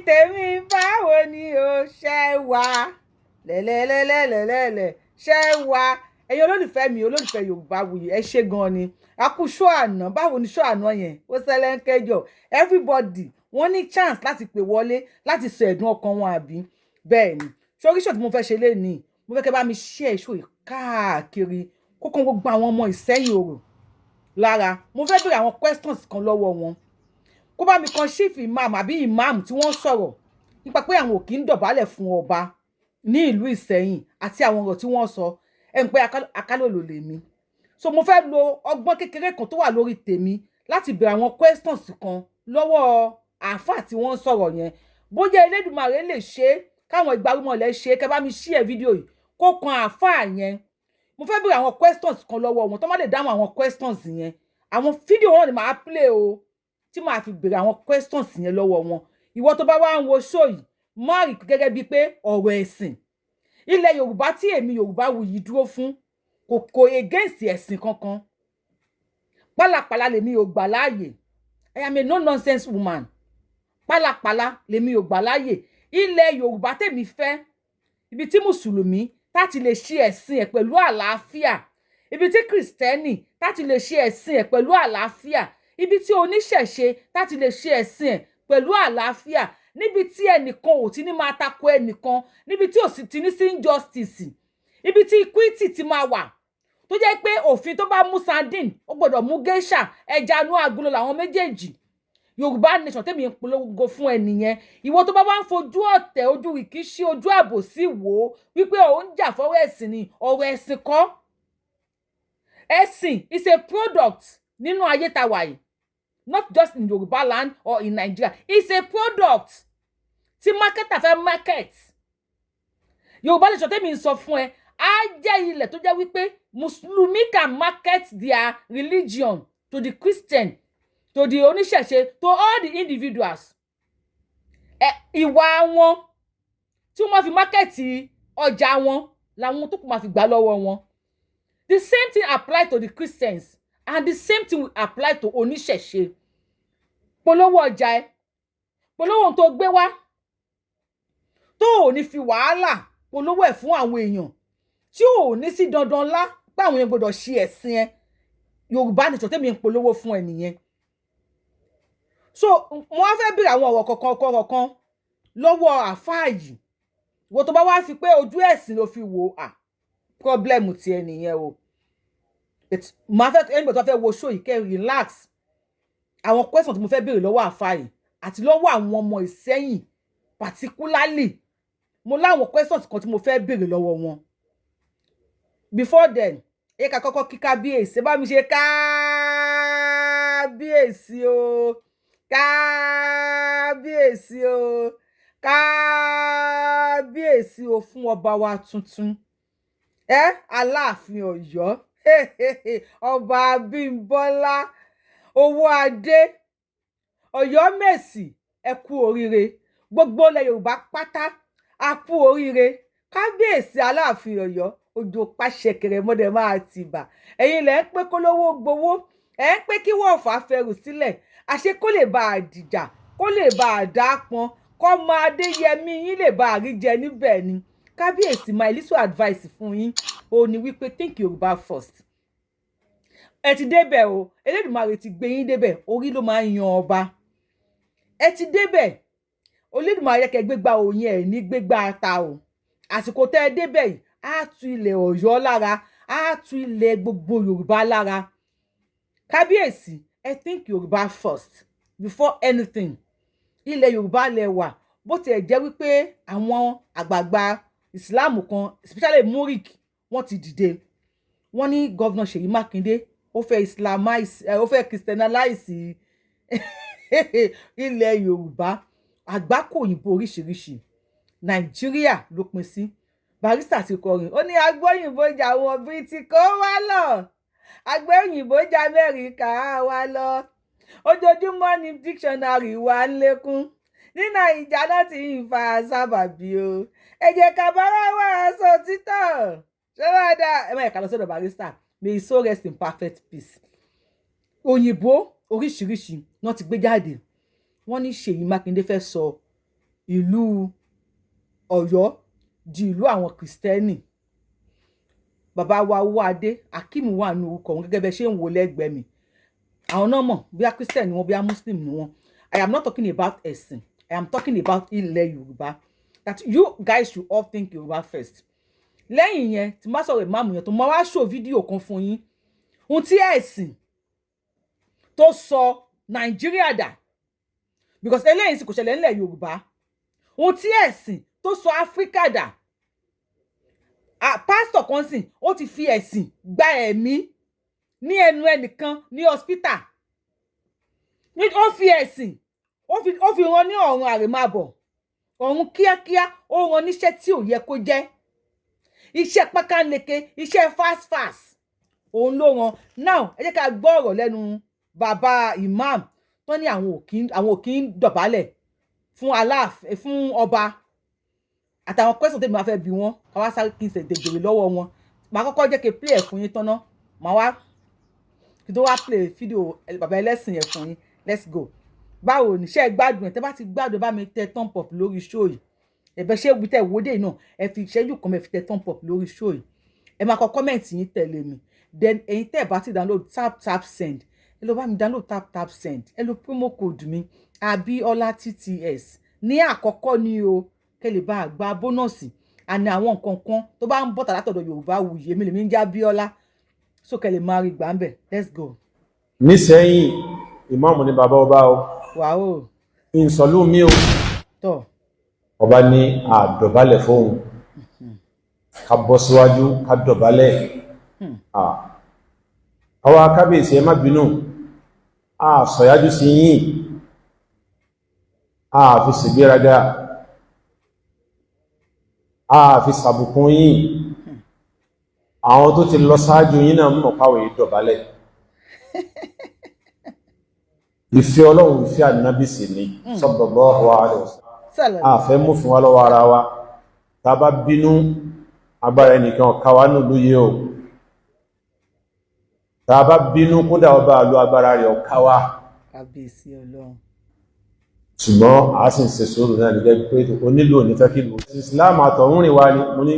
Tèmi, báwo ni o ṣe wà lẹ́lẹ́lẹ́lẹ́lẹ́lẹ́ ṣe wà? Ẹ̀yin olólùfẹ́ mi, olólùfẹ́ Yorùbáwùyí, ẹ ṣé gan ni. A kú ṣó àná. Báwo ni ṣó àná yẹn? Ó ṣẹlẹ̀ ń kẹjọ. Everybody, wọ́n ní chance láti pè wọlé láti sọ ẹ̀dùn ọkàn wọn, àbí bẹ́ẹ̀ ni? Sórí show tí mo fẹ́ ṣe lénìí, mo fẹ́ kẹ́ bá mi share show yìí káàkiri, kó kan gbogbo àwọn ọmọ Ìsẹ́yìn Òrò lára. Mo fẹ́ béèrè àwọn questions kan lọ́wọ́ wọn, kó bá mi kan chief imam àbí imam tí wọ́n sọ̀rọ̀ nípa pé àwọn ò kí ń dọ̀bálẹ̀ fún ọba ní ìlú Ìsẹ́yìn àti àwọn ọ̀rọ̀ tí wọ́n sọ. Ẹ̀ ń pẹ́ akálòlò lèmi, so mo fẹ́ lo ọgbọ́n kékeré kan tó wà lórí tèmi láti béèrè àwọn questions kan lọ́wọ́ àáfàá tí wọ́n ń sọ̀rọ̀ yẹn. Bóyá Elédùmarè lè ṣe é, káwọn ìgbárùmọ̀lẹ̀ ṣe é. Kẹ́ bá mi share fídíò yìí kó kan àáfàá yẹn. Mo fẹ́ béèrè àwọn questions kan lọ́wọ́ wọn. Tó má lè dáhùn àwọn questions yẹn, àwọn fídíò wọn ni màá play o, tí màá fi béèrè àwọn questions yẹn lọ́wọ́ wọn. Ìwọ tó bá wá ń wo show yìí, má rí gẹ́gẹ́ bíi pé ọ̀rọ̀ ẹ̀sìn. Ilẹ̀ Yorùbá tí èmi Yorùbáwùyí dúró fún kò against ẹ̀sìn kankan. Pálapàla lèmi ò gbà láàyè. I am a no nonsense woman. Pálapàla lèmi ò gbà láàyè. Ilẹ̀ Yorùbá tèmi fẹ́, ibi tí mùsùlùmí táti lè ṣe ẹ̀sìn ẹ̀ pẹ̀lú àlàáfíà, ibi tí kìrìsìtẹ́nì táti lè ṣe ẹ̀sìn ẹ̀ pẹ̀lú àlàáfíà, ibi tí oníṣẹ̀ṣe táti lè ṣe ẹ̀sìn ẹ̀ pẹ̀lú àlàáfíà, níbi tí ẹnìkan ò ti ní máa tako ẹnìkan, níbi tí ò sì ti ní sí injustice, ibi tí equity ti máa wà, tó jẹ́ pé òfin tó bá mú sardine, ó gbọ́dọ̀ mú geisha, ẹja inú agolo làwọn méjèèjì. Yorùbá Nation tèmi ń polongo fún ẹ nìyẹn. Ìwọ tó bá wá ń fojú ọ̀tẹ̀, ojú ìkíṣí, ojú àbòsí wò ó wípé òun ń jà fọ́rọ̀ ẹ̀sìn ni, ọ̀rọ̀ ẹ̀sìn kọ́. Ẹ̀sìn is a product nínú ayé ta wà yìí, not just in Yorùbá land or in Nigeria. It's a product tí marketer fẹ́ market. Yorùbá Nation tèmi ń sọ fún ẹ, á jẹ́ ilẹ̀ tó jẹ́ wípé mùsùlùmí can market their religion to the Christian, to the oníṣẹ̀ṣe, to all the individuals. Ẹ ìwà wọn tí wọ́n fi market ọjà wọn làwọn tó kù máa fi gbà lọ́wọ́ wọn. The same thing apply to the Christians and the same thing will apply to oníṣẹ̀ṣe. Polówó ọjà ẹ, polówó ohun tó gbé wá, tó ò ní fi wàhálà polówó ẹ̀ fún àwọn èèyàn, tí ò ní sí dandan ńlá pé àwọn èèyàn gbọ́dọ̀ ṣe ẹ̀sìn ẹ. Yorùbá Nation tẹ́mi ń polówó fún ẹ nìyẹn. So mo wá fẹ́ béèrè àwọn ọ̀rọ̀ kọ̀ọ̀kan kọ̀ọ̀kan lọ́wọ́ àáfàá yìí. Wo tó bá wá fi pé ojú ẹ̀sìn ló fi wò á, problem tiẹ̀ nìyẹn o. Màá fẹ́ ẹni tó fẹ́ wo show yìí, kẹ́ relax. Àwọn question tí mo fẹ́ béèrè lọ́wọ́ àáfàá yìí àti lọ́wọ́ àwọn ọmọ Ìsẹ́yìn particularly, mo láwọn questions kan tí mo fẹ́ béèrè lọ́wọ́ wọn. Before then, ẹ ká kọ́kọ́ kí kábíyèsí. Bá mi ṣe kábíyèsí o, kábíyèsí o, kábíyèsí o fún ọba wa tuntun, ẹ Aláàfin Ọ̀yọ́, Ọba Abímbọ́lá Owóadé Ọ̀yọ́mèsì. Ẹ kú oríire. Gbogbo ilẹ̀ Yorùbá pátá, a kú oríire. Kábíyèsí Aláàfin Ọ̀yọ́, ojú pàṣẹkẹrẹ mọdẹ máa ti bà. Ẹ̀yin lẹ ń pé kólówó gbowó, ẹ ń pé kí wọ́ọ̀fà fẹrù sílẹ̀, àṣé kó lè bá a dìjà, kó lè bá a dá pọn, kọ́mọ Adéyẹmí yín lè bá a rí jẹ níbẹ̀ ni. Kábíyèsí, my little advice fún yín ó ní wípé think Yorùbá first. Ẹ ti débẹ̀ o, Elédùmarè ti gbé yín débẹ̀. Orí ló máa ń yan ọba. Ẹ ti débẹ̀, Olódùmarè kẹ́ gbégbá òyìn ẹ̀ ní gbégbá ata o. Àsìkò tẹ́ ẹ débẹ̀ yìí, á tu ilẹ̀ Ọ̀yọ́ lára, á tu ilẹ̀ gbogbo Yorùbá lára. Kábíyèsí, ẹ think Yorùbá first before anything. Ilẹ̀ Yorùbá lẹ wà. Bó tiẹ̀ jẹ́ wípé àwọn àgbààgbà ìsìláàmù kan, especially MURIC, wọ́n ti dìde, wọ́n ní Governor Ṣèyí Mákindé ó fẹ́ islamize, ó fẹ́ christianize ilẹ̀ Yorùbá. Àgbákò òyìnbó oríṣiríṣi, Nàìjíríà ló pín sí. Barrister ti kọrin, ó ní agbóyìnbó jà wọn bíi kó wá lọ, agbóyìnbó jà Amẹ́ríkà wá lọ, ojoojúmọ́ ní dictionary wa ń lékún, ní Nàìjà náà ti ń fa sábàbí o. Ẹ jẹ́ ká bára wá sọ títọ̀ ṣé wàá dá ẹ má yẹ ká lọ sọ́dọ̀ Barrister. May his soul rest in perfect peace. Òyìnbó oríṣiríṣi náà ti gbé jáde, wọ́n ní Ṣèyí Mákindé fẹ́ sọ Ìlú Ọ̀yọ́ di ìlú àwọn Kìrìsìtẹ́nì. Bàbá wa Owóadé Akeem wà ní orúkọ wọn gẹ́gẹ́ bẹ́ẹ̀ ṣe ń wò lẹ́gbẹ̀ẹ́ mi. Àwọn náà mọ̀ bóyá Christian ni wọ́n, bóyá Muslim ni wọ́n. I am not talking about ẹ̀sìn. I am talking about ilẹ̀ Yorùbá, that you guys should all think Yorùbá first. Lẹ́yìn yẹn, tí má sọ̀rọ̀ ìmáàmù yẹn tó máa wá ṣò fídíò kan fún yín, ohun tí ẹ̀sìn tó sọ Nàìjíríà dà, because eléyìí sì kò ṣẹlẹ̀ nílẹ̀ Yorùbá, ohun tí ẹ̀sìn tó sọ Áfíríkà dà. Pásítọ̀ kan sìn, ó ti fi ẹ̀sìn gba ẹ̀mí ní ẹnu ẹnìkan ní hospital. Ó fi ẹ̀sìn, ó fi rán ní ọ̀run àrèmábọ̀, ọ̀run kíákíá. Ó rán níṣẹ́ tí ò yẹ kó jẹ́ iṣẹ́ pákánleke, iṣẹ́ fast fast, òun ló rán. Now, ẹ jẹ́ ká gbọ́ ọ̀rọ̀ lẹ́nu bàbá imam tó ní àwọn ò kí ń dọ̀bálẹ̀ fún Aláàfin, fún ọba, àtàwọn question tèmi máa fẹ́ bi wọ́n. Ká wá sáré kí n ṣe béèrè lọ́wọ́ wọn. Màá kọ́kọ́ jẹ́ kí n play ẹ̀ fún yín tán ná, màá wá kí tó wá play fídíò bàbá ẹlẹ́sìn yẹn fún yín. Let's go. Báwo ni? Ṣé ẹ gbádùn ẹ? Tẹ́ bá ti gbádùn, bá mi tẹ thumb up lórí show yìí. Ẹ̀bẹ̀ ṣé ibi tẹ́ wọdé náà, ẹ fi ìṣẹ́jú kan, ẹ fi tẹ thumb up lórí show yìí. Ẹ máa kọ comment yín tẹ̀lé mi. Then ẹ̀yin tẹ́ ẹ bá ti download Tap Tap Send, ẹ lọ bá mi download Tap Tap Send. Ẹ lo promo code mi, Abiola TTS, ní àkọ́kọ́ ni o, kẹ́ lè bá a gba bonus àní àwọn nǹkan kan tó bá ń bọ̀ tà látọ̀dọ̀ Yorùbá Wuyì. Èmi lèmi ń já Bíọ́lá, so kẹ́ lè máa rí gbà ń bẹ̀. Let's go. Nísẹ́yìn, ìmáàmù ní bàbá ọba o. Wàá o. Ìsọ̀lú mi o. Tọ̀. Ọba ní àdọ̀bálẹ̀ fóun, ká bọ́ síwájú, ká dọ̀bálẹ̀. Àwa kábíyèsí, ẹ má bínú, a sọ̀yájú sí yín, a fi ṣègbéraga, a fi sàbùkún yín. Àwọn tó ti lọ sáájú yín náà mọ̀ páwẹ̀ dọ̀bálẹ̀. Ìfẹ́ Ọlọ́run, ìfẹ́ Ànábì sì ni, sallallahu alaihi wasallam. A fẹ́ mú fún wa lọ́wọ́ ara wa. Tá bá bínú, agbára ẹnìkan ká wa nù lóye o. Tá bá bínú, kódà ọba àlú, agbára rẹ̀ ọ̀ká wa. Kábíyèsí Ọlọ́run. Ṣùgbọ́n a sì ń ṣe sùúrù náà ní gẹ́gẹ́ pé onílò ní fẹ́ kí lò Islam àtọ̀húnrìn wa ni. Mo ní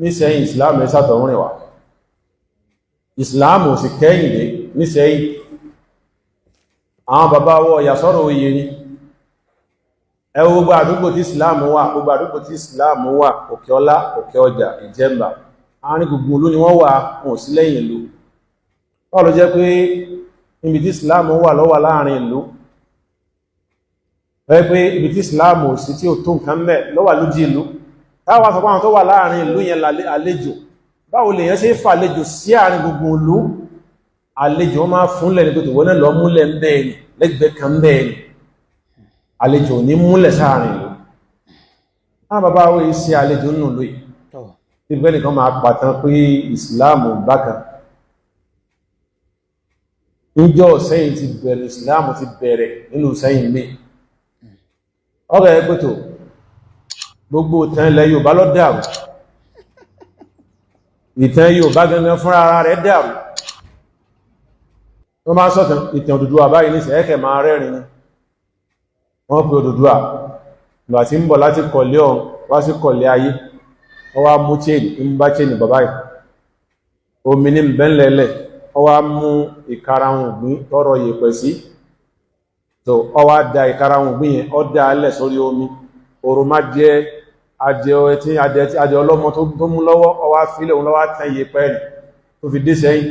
nísẹ́yìn, Islam ẹ̀ sàtọ̀húnrìn wa, Islam ò sì kẹ́yìn dé nísẹ́yìn. Àwọn bàbá wọ ìyàsọ́rọ̀ oyè ni. Ẹ wo gbogbo àdúgbò tí Islam wà, gbogbo àdúgbò tí Islam wà, Òkè Ọlá, Òkè Ọjà, Ìjẹ̀mbà, àárín gbogbo ìlú ni wọ́n wà, wọn ò sí lẹ́yìn ìlú. Báwo ló jẹ́ pé níbi tí Islam wà ló wà láàrin ìlú, ẹ pé ibi tí Islam ò sí, tí ò tó nǹkan mẹ́, ló wà lójú ìlú? Táwa sọ pé àwọn tó wà láàrin ìlú yẹn àlejò, báwo lèyàn ṣe fàlejò sí àárín gbogbo ìlú? Àlejò wọn máa fúnlẹ̀ ní pẹ̀tù, wọ́n náà lọ múlẹ̀ ń bẹ́ẹ̀ ni, lẹ́gbẹ̀ẹ́ kan bẹ́ẹ̀ ni. Àlejò ní múlẹ̀ sáàrin ìlú. Àwọn bàbá wo yìí ṣe àlejò nínú ìlú yìí tí bẹ́ẹ̀ nìkan máa pàtàn pé ìsìláàmù bákan níjọ́ sẹ́yìn ti bẹ̀rẹ̀, ìsìláàmù ti bẹ̀rẹ̀ nínú sẹ́yìn mi. Ọ̀rẹ́ ẹgbẹ́tò gbogbo ìtàn ilẹ̀ Yorùbá ló dàrú. Ìtàn Yorùbá gangan fúnra ara rẹ̀ dàrú. Wọ́n máa sọ̀tàn ìtàn Odùduwà báyìí ní ẹ̀kẹ́ máa rẹ́rìn ni. Wọ́n pe Odùduwà ìgbà tí ń bọ̀ láti kọ̀lé ọ̀run wá sí kọ̀lé ayé, wọ́n wá mú chain, ń bá chain bàbá yìí, omi ní bẹ́ńlẹ̀lẹ̀, wọ́n wá mú ìkarahun ìgbín tọrọ yèpẹ̀ sí tó, ọ wá da ìkarahun ìgbín yẹn, ọ dá alẹ̀ sórí omi. Òròmá jẹ́ adìẹ tí adìẹ ọlọ́mọ tó mú lọ́wọ́, ọ wá fílẹ̀, òun lọ́wọ́ tán yèpẹ̀ rẹ̀ tó fi dé sẹ́yìn,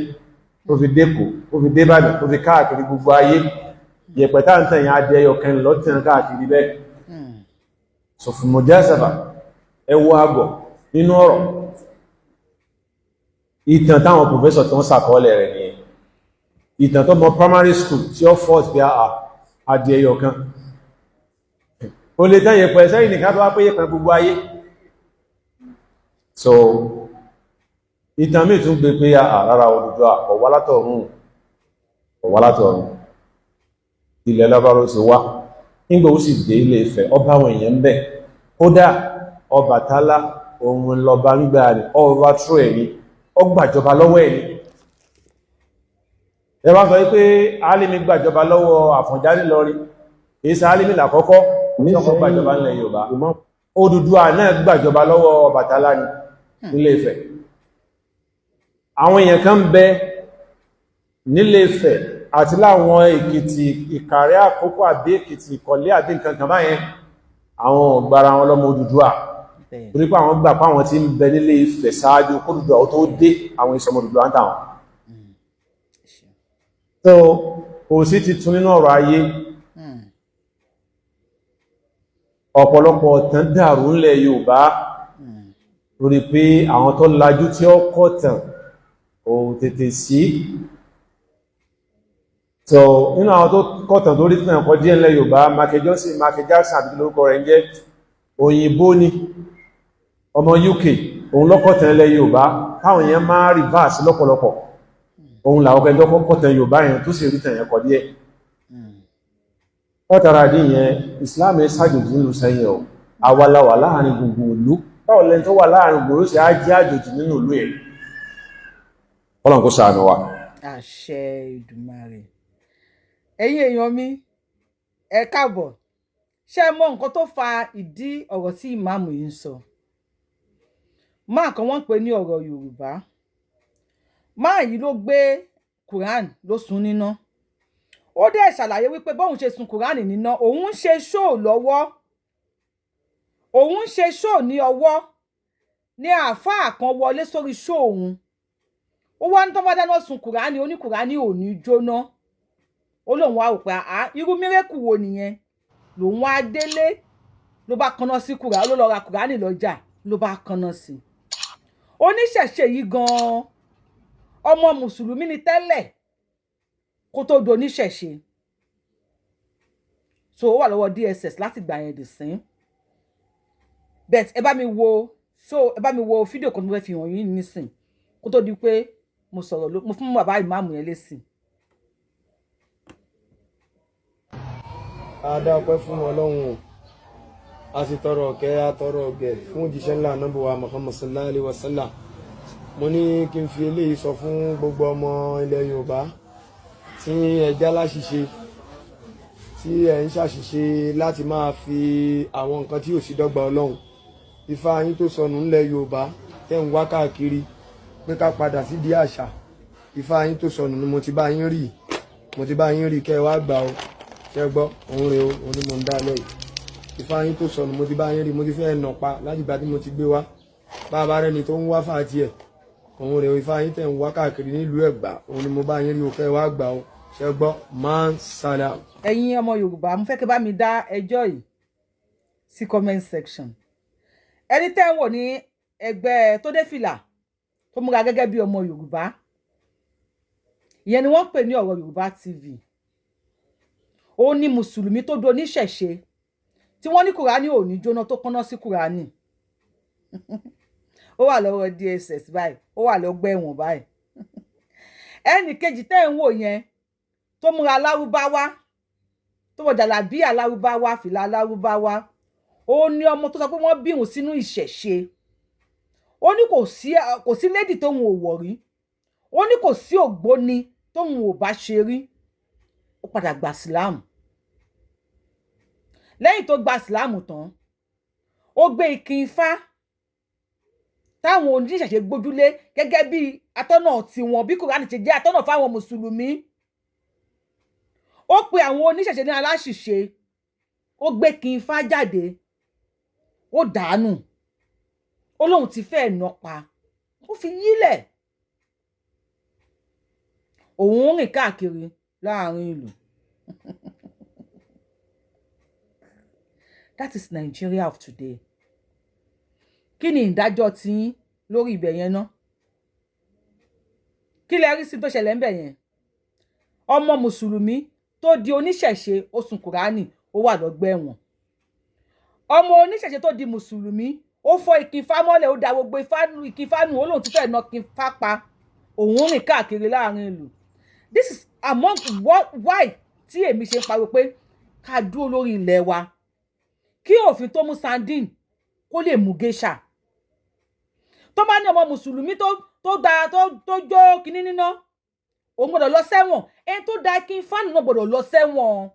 tó fi dé Èkó, tó fi dé Ìbàdàn, tó fi káàkiri gbogbo ayé. Yèpẹ̀ tá ń tàn yẹn, adìẹ ọ̀kan lọ́tàn káàkiri bẹ́ẹ̀. Sọfùmọ̀jásàfà, ẹwọ àgọ̀ nínú ọ̀rọ̀ ìtàn táwọn professor tó ń sàkọọ́lẹ̀ rẹ̀ nìyẹn. Ìtàn tó mọ primary school tí ó fọ́ sí adìẹ ọ̀kan ó lè tán yẹ̀pẹ̀ sẹ́yìn nìkan, tó wá pé yẹ̀pẹ̀ gbogbo ayé. So ìtàn míì tún gbé pé rárá, Odùduwà ọ̀wá látọ̀run, ọ̀wá látọ̀run, ilẹ̀ lábáró ti wá. Nígbà ó sì dé Ilé Ifẹ̀, ọba àwọn èèyàn ń bẹ̀. Kódà Ọbàtálá òun lọba ń gbà ní overthrow ẹ̀ ní, ó gbàjọba lọ́wọ́ ẹ̀ ní. Ẹ bá sọ wípé Álímì gbàjọba lọ́wọ́ Àfọ̀njá nílọrin, kìí ṣe Álímì làkọ́kọ́. Tí ọkọ̀ gbàjọba ńlẹ̀ Yorùbá, Odùduwà náà gbàjọba lọ́wọ́ Ọbàtálá ní nílé Ifẹ̀. Àwọn èèyàn kan bẹ nílé Ifẹ̀ àti láwọn Èkìtì, Ìkàrẹ́ Àkókò àbí Èkìtì Ìkọ̀lé àbí nǹkan kan báyẹn, àwọn ọ̀gbára wọn lọ́mọ Odùduwà, torí pé àwọn gbà pé àwọn tí ń bẹ nílé Ifẹ̀ ṣáájú k'Odùduwà ó tó dé, àwọn ìsọmọ Odùduwà ń tàwọn. So kò sí titun nínú ọ̀rọ̀ ayé. Ọ̀pọ̀lọpọ̀ ọ̀tàn dàrú ńlẹ̀ Yorùbá lórí pé àwọn tó lajú tí ó kọ̀tàn kò tètè sí. So nínú àwọn tó kọ̀tàn tó rí tàn kọ díẹ̀ ńlẹ̀ Yorùbá, Michael Johnson, Michael Jackson àbí lórúkọ rẹ̀ ń jẹ́, òyìnbó ni, ọmọ UK, òun lọ́kọ̀tàn ńlẹ̀ Yorùbá táwọn èèyàn máa reverse lọ́pọ̀lọpọ̀. Òun làwọn kẹjọ kọ̀tàn Yorùbá yẹn tó sì rí tàn yẹn kọ díẹ̀. Látara dí yẹn, Islam ẹ ṣàjòjì nínú sẹ́yìn ọ̀. Àwa la wà láàrin gbogbo ìlú. Báwo lẹni tó wà láàrin gbogbo ìlú ṣe á jẹ́ àjòjì nínú ìlú ẹ̀? Ọlọ́run kó ṣàánú wa. Àṣẹ Èdùmàrè. Ẹ̀yin èèyàn mi, ẹ káàbọ̀. Ṣé ẹ mọ nǹkan tó fa ìdí ọ̀rọ̀ tí ìmáàmù yìí ń sọ? Máà kan wọ́n ń pè ní ọ̀rọ̀ Yorùbá. Máà yìí ló gbé Quran ló sun níná. Ó dẹ̀ ṣàlàyé wípé bóun ṣe sun Quran níná, òun ń ṣe show lọ́wọ́, òun ń ṣe show ní ọwọ́ ní àáfàá kan wọlé sórí show òun. Ó wá ní tó bá dáná sun Quran, ó ní Quran ò ní jóná. Ó lóun wá rò pé àá, irú miracle wo nìyẹn? Lòun wá délé, ló bá kanná sí Quran, ló lọ ra Quran lọ́jà, ló bá kanná sí. Oníṣẹ̀ṣe yìí gan-an, ọmọ mùsùlùmí ni tẹ́lẹ̀ kó tó di oníṣẹ̀ṣe. So ó wà lọ́wọ́ DSS láti gbà yẹn dì sín. But ẹ bá mi wo, so ẹ bá mi wo fídíò kan tó fẹ́ fi hàn yín nísìn kó tó di pé mo sọ̀rọ̀ mo fún bàbá ìmáàmù yẹn lésì. A dá ọpẹ́ fún Ọlọ́run o, a sì tọrọ ọ̀kẹ́, a tọrọ ọ̀gẹ̀ fún òjíṣẹ́ ńlá Ànábì wa Muhammad sallallahu alaihi wasallam. Mo ní kí n fi eléyìí sọ fún gbogbo ọmọ ilẹ̀ Yorùbá tí ẹ já láṣìṣe, tí ẹ ń ṣàṣìṣe láti máa fi àwọn nǹkan tí ò sí dọ́gba Ọlọ́run. Ifá yín tó sọnù ńlẹ̀ Yorùbá tẹ́ ń wá káàkiri pé ká padà sídìí àṣà, Ifá yín tó sọnù ni mo ti bá yín rí, mo ti bá yín rí. Kẹ́ ẹ wá gbà o. Ṣẹ́ gbọ́? Òun rèé o, òun ni mo ń dá lẹ́yìn. Ifá yín tó sọnù, mo ti bá yín rí. Mo ti fẹ́ nà pa láti ìgbà tí mo ti gbé wá. Bá a bá rẹ́ni tó ń wá fàájì ẹ̀, òun rèé o. Ifá yín tẹ̀ ń wá káàkiri nílùú Ẹ̀gbá, òun ni mo bá yín rí o. Kẹ́ ẹ wá gbà o. Ṣẹ́ gbọ́? Man salam. Ẹ̀yin ọmọ Yorùbá, mo fẹ́ kí bá mi dá ẹjọ́ yìí sí comment section. Ẹni tẹ́ ń wò ní ẹgbẹ́ tó dé fìlà, tó múra gẹ́gẹ́ bí ọmọ Yorùbá, ìyẹn ni wọ́n ń pè ní ọ̀rọ̀ Yorùbá TV. Ó ní mùsùlùmí tó do oníṣẹ̀ṣe tí wọ́n ní Kùránì ò ní jóná, tó kánná sí Kùránì. Ó wà lọ́wọ́ DSS báyìí, ó wà lọ́gbà ẹ̀wọ̀n báyìí. Ẹnì kejì tẹ́ ń wò yẹn tó múra lárúbáwá, tó wọ jàlábíà lárúbáwá, fìlà lárúbáwá, ó ní ọmọ tó sọ pé wọ́n bí òun sínú ìṣẹ̀ṣe. Ó ní kò sí lady tóun ò wọ̀ rí, ó ní kò sí ògbóni tóun ò bá ṣe rí. Ó padà gba síláàmù. Lẹ́yìn tó gba síláàmù tán, ó gbé ikin ifá táwọn oníṣẹ̀ṣe gbójúlé gẹ́gẹ́ bí atọ́nà tiwọn, bí Kùránì ṣe jẹ́ atọ́nà fáwọn mùsùlùmí. Ó pe àwọn oníṣẹ̀ṣe ní aláṣìṣe. Ó gbé kin ifá jáde, ó dànù, ó lóun ti fẹ́ẹ̀ nà pa, ó fi yílẹ̀, òun ń rìn káàkiri láàrin ìlú. That is Nigeria of today. Kí ni ìdájọ́ tiyín lórí ibẹ̀ yẹn ná? Kí lẹ rí sí tó ṣẹlẹ̀ ńbẹ̀ yẹn? Ọmọ mùsùlùmí tó di oníṣẹ̀ṣe, ó sun Kùránì, ó wà lọ́gbà ẹ̀wọ̀n. Ọmọ oníṣẹ̀ṣe tó di mùsùlùmí, ó fọ́ ikin ifá mọ́lẹ̀, ó da gbogbo ikin ifá nù, ó lóun ti fẹ́ẹ̀ na ikin ifá pa, òun rìn káàkiri láàrin ìlú. This is among what, why tí èmi ṣe ń pariwo pé ká dúró lórí ilẹ̀ wa, kí òfin tó mú sandin kó lè mú geisha. Tó bá ní ọmọ mùsùlùmí tó da tó jó kinní níná, òun gbọ́dọ̀ lọ sẹ́wọ̀n. Ẹni tó da kí fáànù náà gbọ́dọ̀ lọ sẹ́wọ̀n.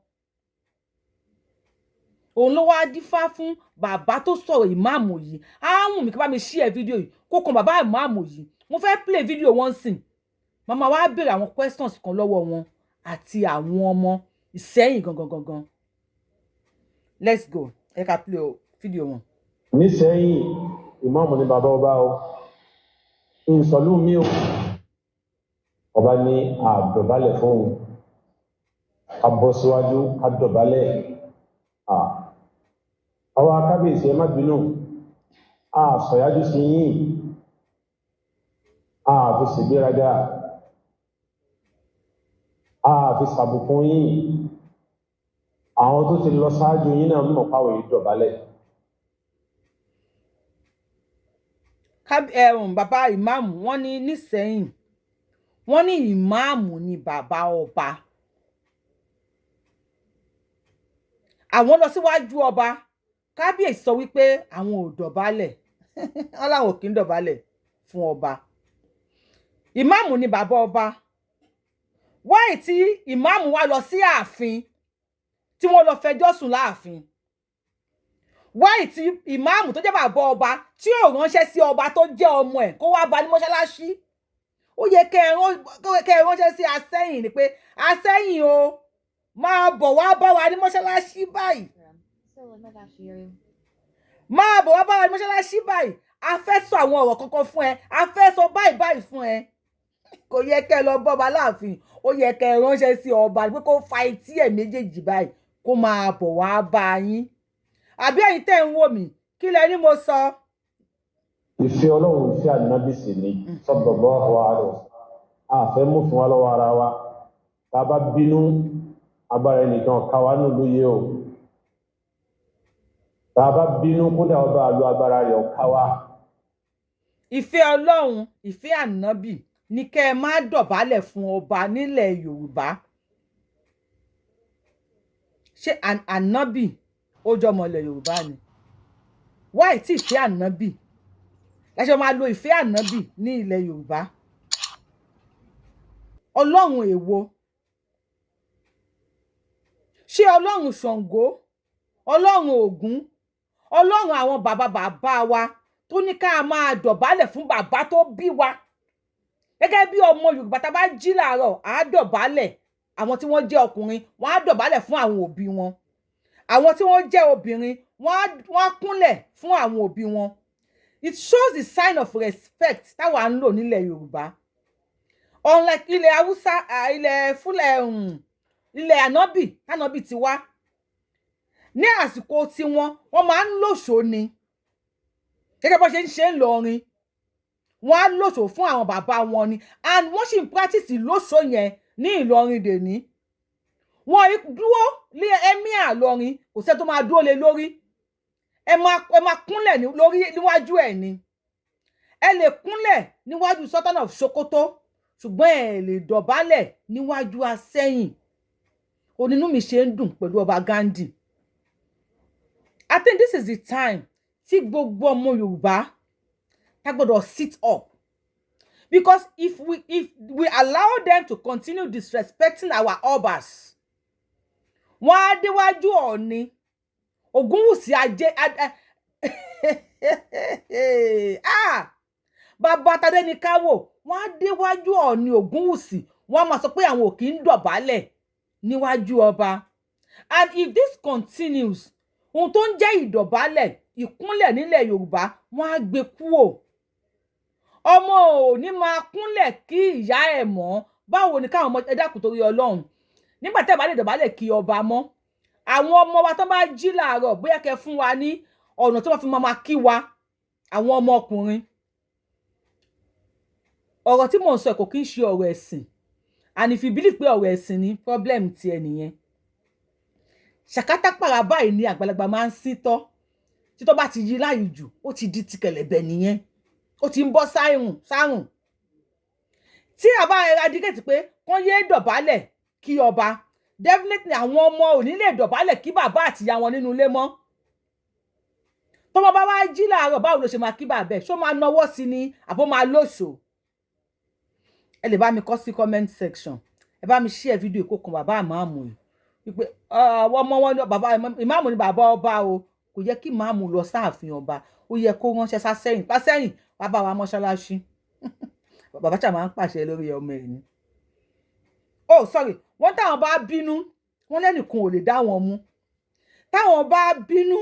Òun ló wáá dífá fún bàbá tó sọ̀rọ̀, ìmáàmù yìí. Á wùn mí kí bá mi share fídíò yìí kó kan bàbá ìmáàmù yìí. Mo fẹ́ play fídíò wọn sìn, màmá wa béèrè àwọn questions kan lọ́wọ́ wọn àti àwọn ọmọ Ìsẹ́yìn gangan gangan. Let's go, ẹ ká play fídíò wọn. Nísẹ́yìn, ìmáàmù ní bàbá ọba o, ìsọ̀lú mi o. Ọba ní àdọ̀bálẹ̀ fóun, ká bọ́ síwájú ká dọ̀bálẹ̀. Àwọn akábíyèsí, ẹ má bínú, a sọ̀yájú sí yín, a fi ṣègbéraga, a fi ṣàbùkún yín. Àwọn tó ti lọ ṣáájú yín náà mọ̀ páwọ̀ yìí dọ̀bálẹ̀. Bàbá ìmáàmù, wọ́n ní nísẹ́yìn, wọ́n ní ìmáàmù ni bàbá ọba. Àwọn lọ síwájú ọba, kábíyèsí sọ wípé àwọn ò dọ̀bálẹ̀. Wọ́n láwọn ò kí ń dọ̀bálẹ̀ fún ọba. Ìmáàmù ni bàbá ọba. Wáyé tí ìmáàmù wá lọ sí ààfin tí wọ́n lọ fẹjọ́ sùn láàfin? Wáyé tí ìmáàmù tó jẹ́ bàbá ọba tí ò ránṣẹ́ sí ọba tó jẹ́ ọmọ ẹ̀ kó wá bá ní mọ́ṣáláṣí? Ó yẹ kẹ́ ẹ ránṣẹ́ sí Asẹ́yìn ni pé, "Asẹ́yìn o, máa bọ̀ wá bá wa ní mọ́ṣáláṣí báyìí, máa bọ̀ wá bá wa ní mọ́ṣáláṣí báyìí. A fẹ́ sọ àwọn ọ̀rọ̀ kankan fún ẹ, a fẹ́ sọ báyìí báyìí fún ẹ." Kò yẹ kẹ́ ẹ lọ bọ́ba láàfin. Ó yẹ kẹ́ ẹ ránṣẹ́ sí ọba pé kó fa etí ẹ̀ méjèèjì báyìí, kó máa bọ̀ wá bá yín. Àbí ẹ̀yin tẹ́ ń wò mí, kí lẹ ní mo sọ? Ìfẹ́ Ọlọ́run, ìfẹ́ ànábì sì ni, sallallahu alaihi wasallam. Àfẹ́ mú fún wa lọ́wọ́ ara wa. Tá a bá bínú, agbára ẹnìkan ká wa nù lóye o. Tá a bá bínú, kódà ọba àlọ, agbára rẹ̀ ọ̀ká wa. Ìfẹ́ Ọlọ́run, ìfẹ́ ànábì ní kẹ́ ẹ má dọ̀bálẹ̀ fún ọba nílẹ̀ Yorùbá. Ṣé ànábì ó jọmọ ilẹ̀ Yorùbá ni? Wáì tí ìfẹ́ ànábì láṣẹ máa lo ìfẹ́ ànábì ní ilẹ̀ Yorùbá? Ọlọ́run èwo? Ṣé Ọlọ́run Ṣàngó, Ọlọ́run Ògún, Ọlọ́run àwọn bàbá bàbá wa tó ní ká máa dọ̀bálẹ̀ fún bàbá tó bí wa gẹ́gẹ́ bí ọmọ Yorùbá? Tá a bá jí làárọ̀, à á dọ̀bálẹ̀. Àwọn tí wọ́n jẹ́ ọkùnrin, wọ́n á dọ̀bálẹ̀ fún àwọn òbí wọn. Àwọn tí wọ́n jẹ́ obìnrin, wọ́n á kúnlẹ̀ fún àwọn òbí wọn. It shows the sign of respect táwa ń lò nílẹ̀ Yorùbá, unlike ilẹ̀ Haúsá, ilẹ̀ fúlẹ̀, ilẹ̀ ànábì tànábì ti wá. Ní àsìkò tiwọn, wọ́n máa ń lòṣó ni, gẹ́gẹ́ bó ṣe ń ṣe ń lọrin. Wọ́n á lòṣó fún àwọn bàbá wọn ni, and wọ́n sì ń practice lóṣó yẹn ní Ìlọrin dèní. Wọ́n dúró lé emir Ìlọrin, kò sẹ́ni tó máa dúró lé lórí. Ẹ máa kúnlẹ̀ lórí níwájú ẹ̀ ni. Ẹ lè kúnlẹ̀ níwájú Sultan of Sokoto, ṣùgbọ́n ẹ lè dọ̀bálẹ̀ níwájú Asẹ́yìn. Onínú mi ṣe ń dùn pẹ̀lú ọba Gandhi. I think this is the time tí gbogbo ọmọ Yorùbá tá gbọ́dọ̀ sit up, because if we allow them to continue disrespecting our obas, wọ́n á déwájú Ọ̀ọ̀ni Ògúnwùsì ajé. Ah, bàbá Tadéníkàwò, wọ́n á déwájú Ọ̀ọ̀ni Ògúnwùsì, wọ́n á máa sọ pé àwọn ò kì í dọ̀bálẹ̀ níwájú ọba. And if this continues, ohun tó ń jẹ́ ìdọ̀bálẹ̀, ìkúnlẹ̀ nílẹ̀ Yorùbá, wọ́n á gbé kúò. Ọmọ ò ní máa kúnlẹ̀ kí ìyá ẹ̀ mọ́. Báwo ni káwọn ọmọ ẹ dákun torí Ọlọ́run, nígbà tẹ́ ẹ bá lè dọ̀bálẹ̀ kí ọba mọ́, àwọn ọmọ wa tó bá jí làárọ̀, bóyá kẹ́ fún wa ní ọ̀nà tí wọ́n fi máa kí wa, àwọn ọmọkùnrin. Ọ̀rọ̀ tí mò ń sọ kò kí ń ṣe ọ̀rọ̀ ẹ̀sìn, and if you believe pé ọ̀rọ̀ ẹ̀sìn ni, problem ti ẹ nìyẹn. Ṣàkátà pàrà báyìí ni àgbàlagbà máa ń sín tọ́. Títọ́ bá ti yí láàyè jù, ó ti di ti kẹ̀lẹ̀bẹ̀ nìyẹn, ó ti ń bọ́ sáìrùn sárùn. Tí a bá eradicate pé kán yéé dọ̀bálẹ̀ kí ọba, definitely àwọn ọmọ ò ní lè dọ̀bálẹ̀ kí bàbá àtìyá wọn nínú ilé mọ́. Tọmọ bá wá jí láàárọ̀, báwo ló ṣe máa kí bàbá ẹ̀? Ṣó máa nawọ́ sí ni àbó máa lóṣò? Ẹ lè bá mi kọ sí comment section. Ẹ bá mi share fídíò kó kan bàbá àmọ́ yìí. Wípé ọmọ wọn ní bàbá ìmáàmù ní bàbá ọba o, kò yẹ kí ìmáàmù lọ sáàfin ọba, ó yẹ kó ránṣẹ́ sásẹ́yìn pásẹ́yìn wàá bá wa mọ́ṣáláṣí. Bàbá ṣáà máa ń pàṣẹ lórí ọmọ ẹ̀ ni. Oh sorry, wọ́n táwọn bá bínú, wọ́n lẹ́nìkan ò lè dá wọn mú. Táwọn bá bínú,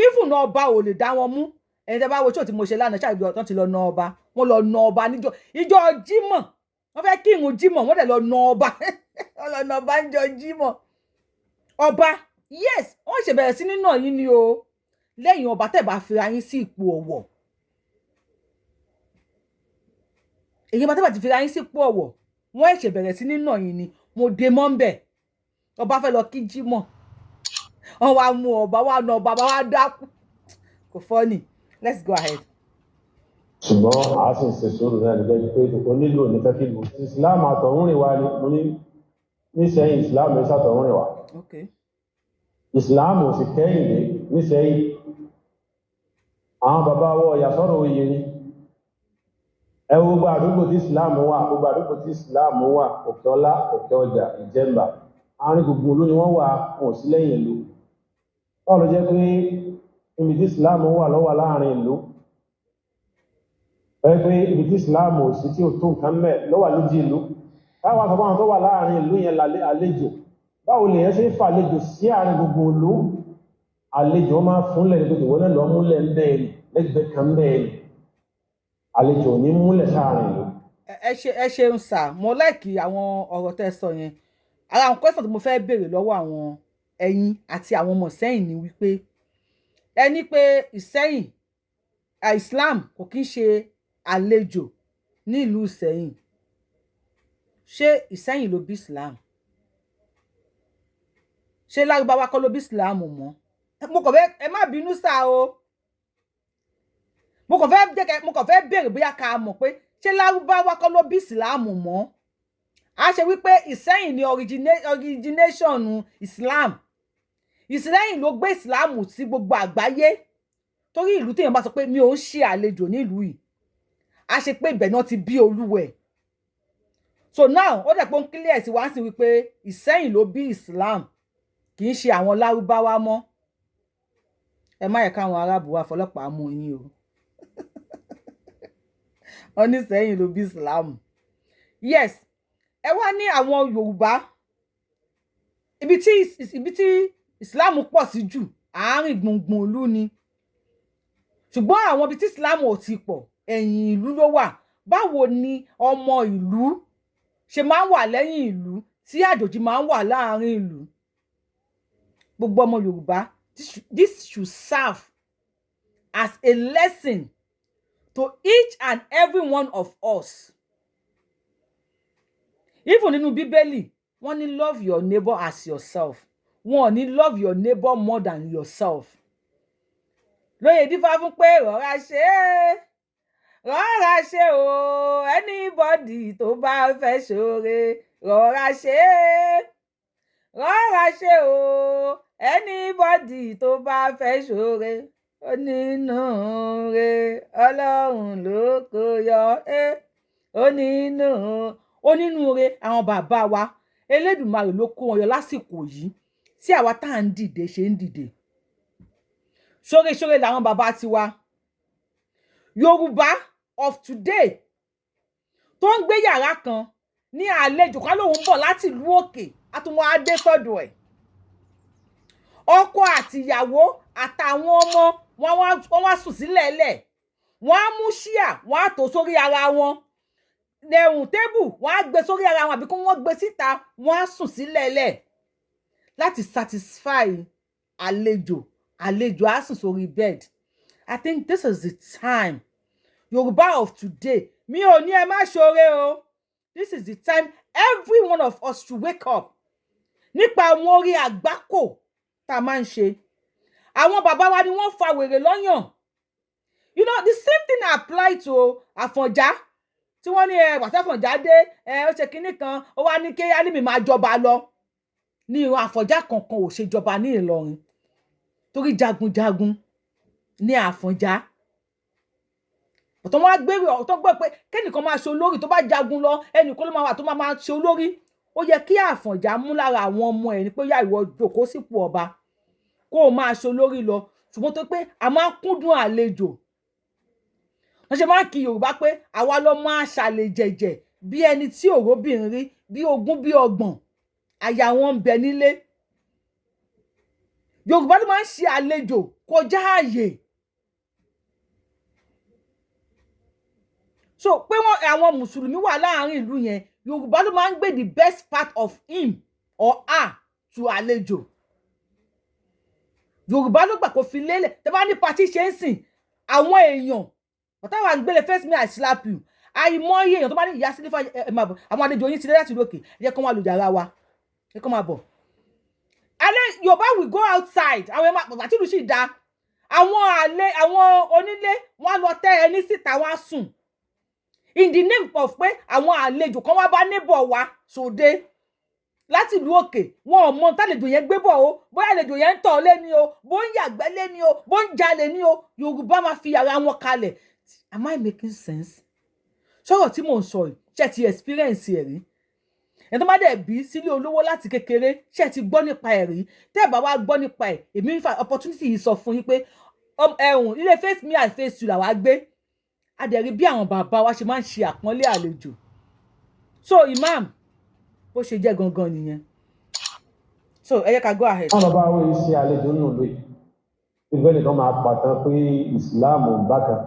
even ọba ò lè dá wọn mú. Ẹni tẹ́ bá wo ṣó tí mo ṣe lánàá ṣáà, tán ti lọ na ọba, wọ́n lọ na ọba níjọ́ ìjọ Jímọ̀. Wọ́n fẹ́ kírun Jímọ̀, wọ́n dẹ̀ lọ na ọba, wọ́n lọ na ọba níjọ́ Jímọ̀. Ọba, yes, wọ́n ṣe bẹ̀rẹ̀ sí nínà yín ni o. Lẹ́yìn ọba, tẹ́ bá fira yín sí ipò ọ̀wọ̀, èyí ọba tẹ́ bá ti fira yín sí ipò ọ̀wọ̀, wọ́n ṣe bẹ̀rẹ̀ sí nínà yín ni. Mo dé mọ́ ń bẹ̀, ọba fẹ́ lọ kí Jímọ̀, wọ́n wá mú ọba, wá na ọba, wá dákú. Kò funny. Let's go ahead. Ṣùgbọ́n a sì ń ṣe sùúrù náà nígbà pé onílù ní fẹ́ kí lù Islam àtọ̀húnrìn wa ni. Mo ní nísẹ̀yìn, Islam ní sàtọ̀húnrìn wa. Islam ò sì kẹ́yìn dé nísẹ̀yìn. Àwọn bàbá wọ ọ̀yà sọ̀rọ̀ oyè ni. Ẹ wo gbogbo àdúgbò tí Islam wà, gbogbo àdúgbò tí Islam wà, Òkè Ọlá, Òkè Ọjà, Ìjẹ̀mbà, àárín gbogbo ìlú ni wọ́n wà, wọn ò sí lẹ́yìn ìlú. Báwo ló jẹ́ pé ibi tí Islam wà ló wà láàrin ìlú, ẹ pé ibi tí Islam ò sí, tí ò tó nǹkan mẹ́, ló wà lójú ìlú? Táwọn àtàwọn àwọn tó wà láàrin ìlú yẹn àlejò, báwo lèyàn ṣe ń fa àlejò sí àárín gbogbo ìlú? Àlejò máa fúnlẹ̀ ní pé ìwọ náà lọ múlẹ̀ ń bẹ́ẹ̀ ni, lẹ́gbẹ̀ẹ́ kan bẹ́ẹ̀ ni. Àlejò ò ní múlẹ̀ sáàrin ìlú. Ẹ ṣe, ẹ ṣeun sir. Mo like àwọn ọ̀rọ̀ tẹ́ sọ yẹn. Ara àwọn question tí mo fẹ́ béèrè lọ́wọ́ àwọn ẹ̀yin àti àwọn ọmọ Ìsẹ́yìn ni wípé, ẹ ní pé Ìsẹ́yìn, Islam kò kí ń ṣe àlejò ní ìlú Ìsẹ́yìn. Ṣé Ìsẹ́yìn ló bí Islam? Ṣé Lárúbáwá kọ́ ló bí Islam mọ́? Mo kàn fẹ́, ẹ má bínú sá o, mo kàn fẹ́ jẹ́ kẹ́, mo kàn fẹ́ béèrè bóyá ká mọ̀ pé ṣé Lárúbáwá kọ́ ló bí Islam mọ́? A ṣe wípé Ìsẹ́yìn ni origination Islam, Ìsẹ́yìn ló gbé Islam sí gbogbo àgbáyé. Torí ìlú téèyàn bá sọ pé mi ò ń ṣe àlejò nílùú yìí, a ṣe pé ibẹ̀ náà ti bí olúwẹ̀. So now, ó dẹ̀ pé ó ń clear sí wá sí wípé Ìsẹ́yìn ló bí Islam, kì í ṣe àwọn Lárúbáwá mọ́. Ẹ má yẹ káwọn aráàbù wá fọlọ́pàá mú yín o. Wọ́n ní Ìsẹ́yìn ló bí Islam. Yes, ẹ wá ní àwọn Yorùbá, ibi tí Islam pọ̀ sí jù, àárín gbùngbùn ìlú ni, ṣùgbọ́n àwọn ibi tí Islam ò ti pọ̀, ẹ̀yìn ìlú ló wà. Báwo ni ọmọ ìlú ṣe máa ń wà lẹ́yìn ìlú, tí àjòjì máa ń wà láàárín ìlú? Gbogbo ọmọ Yorùbá, this should serve as a lesson to each and every one of us. Even nínú Bíbélì, wọ́n ní love your neighbor as yourself, wọ́n ò ní love your neighbor more than yourself. Lóye dífá fún pé rọra ṣe é, rọra ṣe o. Anybody tó bá fẹ́ ṣoore, rọra ṣe é, rọra ṣe o. Anybody tó bá fẹ́ ṣoore, onínúure Ọlọ́run ló kó yọ ẹ́. Onínúure àwọn bàbá wa, Elédùmarè ló kó wọn yọ lásìkò yìí tí àwa tá à ń dìde ṣe ń dìde. Ṣóre-ṣóre làwọn bàbá tiwa. Yorùbá of today tó ń gbé yàrá kan ní àlejò kan lòun ń bọ̀ láti ìlú òkè, á tún wá dé sọ́dọ̀ ẹ̀, ọkọ àtìyàwó àtàwọn ọmọ wọn, wọ́n wá sùn sílẹ̀ lẹ̀, wọ́n á mú chair, wọ́n á tò sórí ara wọn, lẹ́hùn table, wọ́n á gbé sórí ara wọn, àbí kí wọ́n gbé síta, wọ́n á sùn sílẹ̀ lẹ̀ láti satisfy àlejò. Àlejò á sùn sórí bed. I think this is the time, Yorùbá of today, mi ò ní ẹ má ṣoore o, this is the time every one of us should wake up nípa àwọn orí àgbákò tá a máa ń ṣe. Àwọn bàbá wa ni wọ́n fa wèrè lọ́yàn. You know, the same thing apply to Àfọ̀njá tí wọ́n ní ẹ wàtí Àfọ̀njá dé, ẹ ó ṣe kinní kan, ó wá ní kí Álímì máa jọba lọ. Ní ìran Àfọ̀njá kankan ò ṣe jọba ní Ìlọrin, torí jagunjagun ní Àfọ̀njá. Ọ̀tọ̀ wọn á gbé ọ̀tọ̀ gbọ́ pé kẹ́nìkan máa ṣe olórí, tó bá jagun lọ, ẹnìkan ló máa wà tó máa ṣe olórí. Ó yẹ kí Àfọ̀njá mú lára àwọn ọmọ ẹ̀ ní pé yá, ìwọ jókòó sípò ọba, kó o máa ṣe olórí lọ. Ṣùgbọ́n tó pé a máa ń kúndùn àlejò, wọ́n ṣe máa ń kí Yorùbá pé àwa ló máa ṣàlè jẹ̀jẹ̀ bí ẹni tí òróbìnrin rí bí 20, bí 30, àyà wọn ń bẹ nílé. Yorùbá ló máa ń ṣe àlejò kọjá ààyè. So pé wọn àwọn mùsùlùmí wà láàrin ìlú yẹn, Yorùbá ló máa ń gbé the best part of him or her to àlejò. Yorùbá ló gbà kó fi lélẹ̀. Tẹ́ bá ní party ṣe ń sìn àwọn èèyàn bàtà wà ń gbélé face me, I slap you. Àìmọye èèyàn tó bá ní ìyá sílífà, ẹ máa bọ̀, àwọn àlejò yín ti dé láti lókè, ẹ jẹ́ kó máa lò yàrá wa, ẹ kó máa bọ̀. Alẹ́ Yorùbá will go outside. Àwọn ẹ̀ máa bàbá tí ìlú sì da àwọn àlè, àwọn onílé wọn á lọ tẹ́ ẹní síta, wọn á sùn in the name of pé àwọn àlejò kan wá bá neighbor wa sòde láti ìlú òkè. Wọn ò mọ tálejò yẹn gbé bọ̀ o, bóyá àlejò yẹn ń tọ̀ lé ní o, bó ń yàgbẹ́ lé ní o, bó ń jalè ní o. Yorùbá máa fi yàrá wọn kalẹ̀. Am I making sense? Sọ̀rọ̀ tí mò ń sọ yìí, ṣe ti experience ẹ̀ rí? Ẹni tó bá dẹ̀ bí sílé olówó láti kékeré, ṣe ti gbọ́ nípa ẹ̀ rí? Tẹ́ ẹ̀ bá wá gbọ́ nípa ẹ̀, èmi ń fa opportunity yìí sọ fún yín pé ẹ̀hún ilé face me, I face you làwa gbé. A dẹ̀ rí bí àwọn bàbá wa ṣe máa ń ṣe àpọ́nlé àlejò. So imam, bó ṣe jẹ́ gangan nìyẹn. So ẹ yẹ ká go ahead. Àwọn bàbá wa yìí ṣe àlejò nínú ìlú yìí. Ìgbẹ́ nìkan máa pàtàn pé ìsìláàmù bákan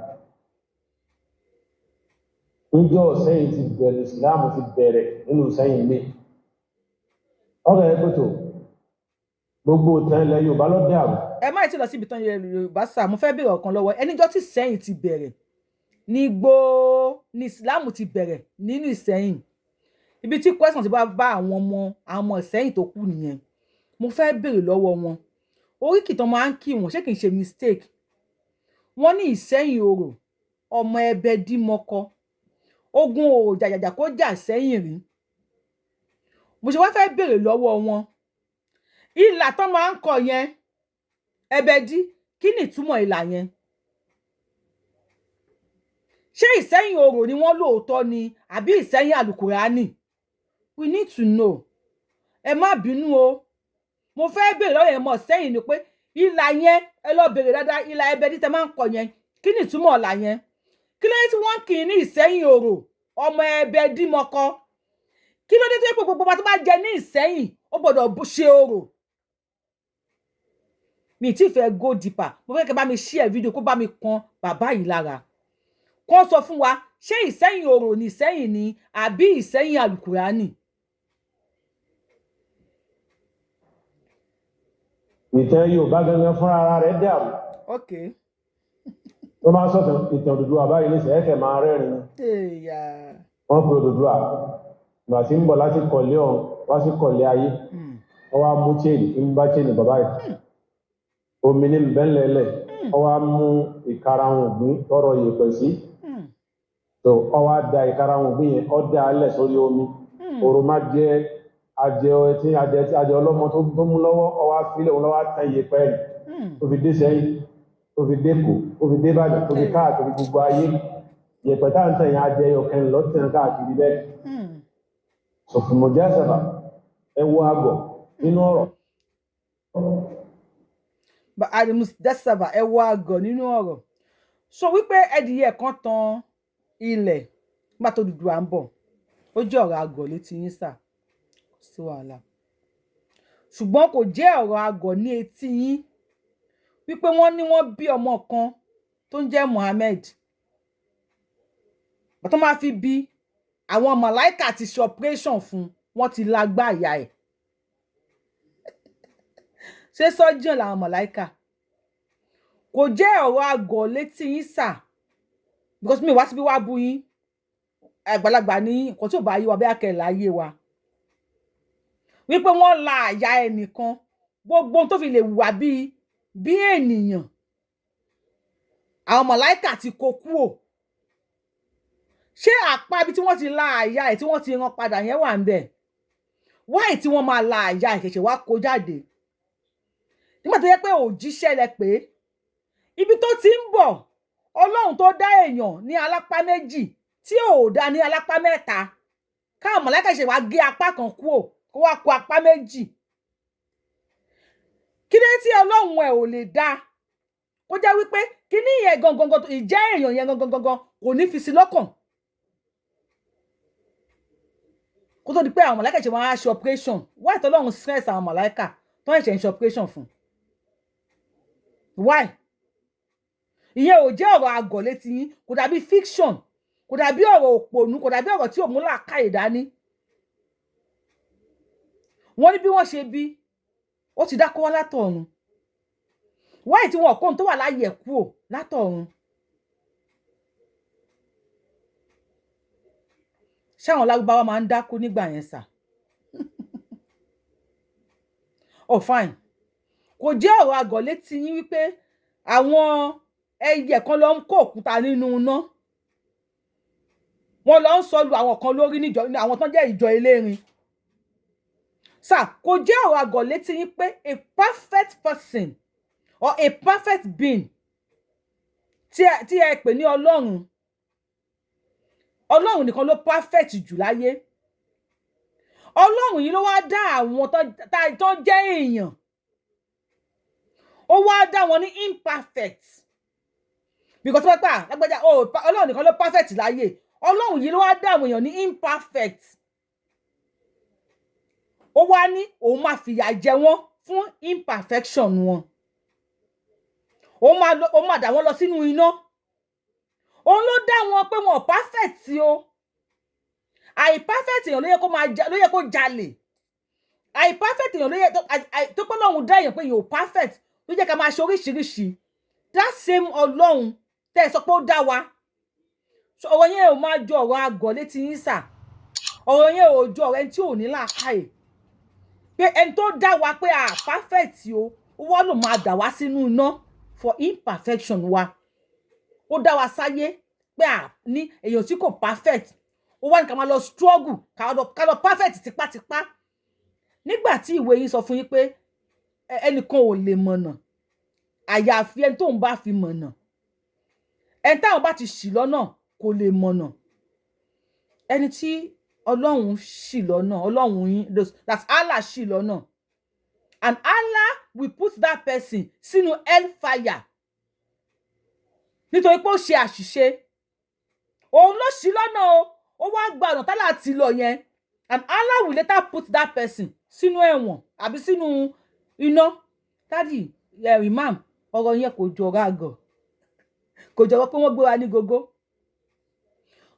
níjọ́ sẹ́yìn ti bẹ̀rẹ̀, ìsìláàmù ti bẹ̀rẹ̀ nínú sẹ́yìn ilé ọ̀rẹ́ ẹ̀ pẹ̀tọ̀ gbogbo ìtàn ilẹ̀ Yorùbá ló dàrú. Ẹ má tí lọ síbi tán Yorùbá sà. Mo fẹ́ béèrè ọ̀kan lọ́wọ́ ẹníjọ́ tí sẹ́yìn ti bẹ̀rẹ̀ ní gbóó ní ìsìláàmù ti bẹ̀rẹ̀ nínú Ìsẹ́yìn. Ibi tí question ti bá bá àwọn ọmọ Ìsẹ́yìn tó kù nìyẹn. Mo fẹ́ béèrè lọ́wọ́ wọn, oríkì tán máa ń kí wọn, ṣé kì í ṣe mistake? Wọ́n ní Ìsẹ́yìn orò ọmọ ẹbẹ dímọkọ, ogun ò jàjàjà kó jà sẹ́yìn rí. Mo ṣe wá fẹ́ béèrè lọ́wọ́ wọn, ìlà tán máa ń kọ yẹn, ẹbẹ dí, kí ni ìtumọ̀ ìlà yẹn? Ṣé Ìsẹ́yìn orò ni wọ́n lóòótọ́ ni, àbí Ìsẹ́yìn àlùkùránì? We need to know. Ẹ má bínú o, mo fẹ́ béèrè lọ́wọ́ yẹn mọ̀ sẹ́yìn ni pé ìlà yẹn, ẹ lọ béèrè dáadáa, ìlà ẹbẹ dí tẹ máa ń kọ yẹn, kí ni ìtumọ̀ ìlà yẹn? Kí ló dé tí wọ́n kì í ní Ìsẹ́yìn orò ọmọ ẹbẹ dímọkọ? Kí ló dé tó yẹ pé gbogbo ọba tó bá jẹ ní Ìsẹ́yìn, ó gbọ́dọ̀ ṣe orò? Mi tí fẹ́ go deeper. Mo fẹ́ kẹ́ bá mi share video, kó bá mi kan bàbá yìí lára, kó sọ fún wa, ṣé Ìsẹ́yìn orò ní Ìsẹ́yìn ni, àbí Ìsẹ́yìn àlùkùránì? Ìtàn Yorùbá gangan fúnra ara rẹ̀ dàrú. Wọ́n máa ń sọ̀tàn ìtàn Odùduwà báyìí ní sẹ́ẹ̀kẹ̀ máa rẹ́rìn ni. Wọ́n pe Odùduwà ìgbà tí ń bọ̀ láti kọ̀lé ọ̀hún wá sí kọ̀lé ayé, wọ́n wá mú chain, ń bá chain bàbá yìí, omi ní bẹ́ńlẹ̀lẹ̀, wọ́n wá mú ìkarahun ògbín tọrọ yèèpẹ̀ sí, tó wọ́n wá da ìkarahun ògbín yẹn, ó dá a lẹ̀ sórí omi. Òròmọ jẹ ajẹ ẹtí ajẹ ajẹ ọlọ́mọ tó mú lọ́wọ́, ó wá fílẹ̀ òun lọ́wọ́ tán yèèpẹ̀ rẹ̀, tó fi dé sẹ́yìn, tó fi dé Èkó, tó fi dé Ìbàdàn, tó fi káàkiri gbogbo ayé. Yèèpẹ̀ tá à ń tàn yẹn, ajẹ ọ̀kẹ́ ńlọ tàn káàkiri bẹ́ẹ̀. Sọfúnmọ̀já sábà ẹ wo àgọ̀ nínú ọ̀rọ̀. Alimusdasaba, ẹ wo àgọ̀ nínú ọ̀rọ̀. So wípé ẹdìyẹ kan tan ilẹ̀ nígbà tó dúdú à ń bọ̀, ó jẹ́ ọ̀rọ̀ àgọ̀ létí yín sà, kò sí wàhálà. Ṣùgbọ́n kò jẹ́ ọ̀rọ̀ àgọ̀ ní etí yín wípé wọ́n ní wọ́n bí ọmọ kan tó ń jẹ́ Muhammed, bàtọ́ máa fi bí, àwọn màláìkà ti ṣe operation fún wọn, ti lágbá ìyá ẹ̀. Ṣé surgeon làwọn màláìkà? Kò jẹ́ ọ̀rọ̀ àgọ̀ létí yín sà, because mi wá síbí wá bú yín. Àgbàlagbà ní nǹkan tí ò bá yé wa bí akẹ́lẹ́ ayé wa wípé wọ́n la àyà ẹnìkan, gbogbo ohun tó fi lè wùwà bíi bí ènìyàn, àwọn màláìkà ti kó kúò. Ṣé àpá ibi tí wọ́n ti la àyà ẹ̀ tí wọ́n ti rán padà yẹn wà ń bẹ̀? Wáì tí wọ́n máa la àyà ẹ̀ ṣẹ̀ṣẹ̀ wá kó jáde nígbà tó yẹ pé òjíṣẹ́ lẹ pé ibi tó ti ń bọ̀? Ọlọ́run tó dá èèyàn ní alápá méjì, tí ò dá ní alápá mẹ́ta. Káwọn mọ̀láìkà ṣe wá gé apá kan kúò, kó wá kó apá méjì. Kí ló dé tí Ọlọ́run ẹ̀ ò lè dá kó jẹ́ wípé kíní yẹn gangan gangan, ìjẹ́ èèyàn yẹn gangan gangan, kò ní fi sí lọ́kàn kó tó di pé àwọn mọ̀láìkà ṣe máa ṣe operation? Why tọ́lọ́run stress àwọn mọ̀láìkà tó ń ṣe ń ṣe operation fún? Why? Ìyẹn ò jẹ́ ọ̀rọ̀ àgọ̀ létí yín? Kò dàbí fiction, kò dàbí ọ̀rọ̀ òpònú, kò dàbí ọ̀rọ̀ tí ò mú làákàyè dání. Wọ́n ní bí wọ́n ṣe bí ó ti dákọ́ wá látọ̀run. Why tí wọn kó ohun tó wà láàyè ẹ̀ kúò látọ̀run? Ṣáwọn lárúbáwá máa ń dákú nígbà yẹn sà? Oh fine, kò jẹ́ ọ̀rọ̀ àgọ̀ létí yín wípé àwọn ẹyẹ kan ló ń kó òkúta nínú iná, wọ́n lọ ń sọ lu àwọn kan lórí níjọ, àwọn tó ń jẹ́ ìjọ elérin sà? Kò jẹ́ ọ̀rọ̀ àgọ̀ létí yín pé a perfect person or a perfect being tí ẹ pè ní Ọlọ́run, Ọlọ́run nìkan ló perfect jù láyé, Ọlọ́run yìí ló wá dá àwọn tó jẹ́ èèyàn, ó wá dá wọn ní imperfect? Because wọ́n pa lágbájá, Ọlọ́run nìkan ló perfect láyé, Ọlọ́run yìí ló wá dá àwọn èèyàn ní imperfect, ó wá ní òun máa fìyà jẹ wọ́n fún imperfection wọn, òun máa dà wọ́n lọ sínú iná. Òun ló dá wọn pé wọn ò perfect o. Àìperfect èèyàn ló yẹ kó máa ló yẹ kó jalè. Àìperfect èèyàn ló yẹ tó pé Ọlọ́run dá èèyàn pé èèyàn ò perfect, ló jẹ́ ká máa ṣe oríṣiríṣi. That same Ọlọ́run tẹ́ ẹ sọ pé ó dá wa, ọ̀rọ̀ yẹn ò máa jọ ọ̀rọ̀ àgọ̀ létí yín sà? Ọ̀rọ̀ yẹn ò jọ ọ̀rọ̀ ẹni tí ò ní làákàyè, pé ẹni tó dá wa pé a perfect o, ó wá lò máa dà wá sínú iná for imperfection wa? Ó dá wa sáyé pé a ní èèyàn tí kò perfect, ó wá ní ká máa lọ struggle, ká lọ perfect tipátipá, nígbà tí ìwé yín sọ fún yín pé ẹnìkan ò lè mọ̀nà àyàfi ẹni tóun bá fi mọ̀nà, ẹni táwọn bá ti ṣì lọ́nà kò lè mọ̀nà. Ẹni tí Ọlọ́run ṣì lọ́nà, Ọlọ́run yín, that's Allah, ṣì lọ́nà, and Allah will put that person sínú hellfire nítorí pé ó ṣe àṣìṣe. Òun ló ṣì lọ́nà o, ó wá gba ọ̀nà tálà ti lọ yẹn, and Allah will later put that person sínú ẹ̀wọ̀n àbí sínú iná. Daddy imam, ọ̀rọ̀ yẹn kò jọra àgọ̀, kò jọra pé wọ́n gbé wa ní gógó.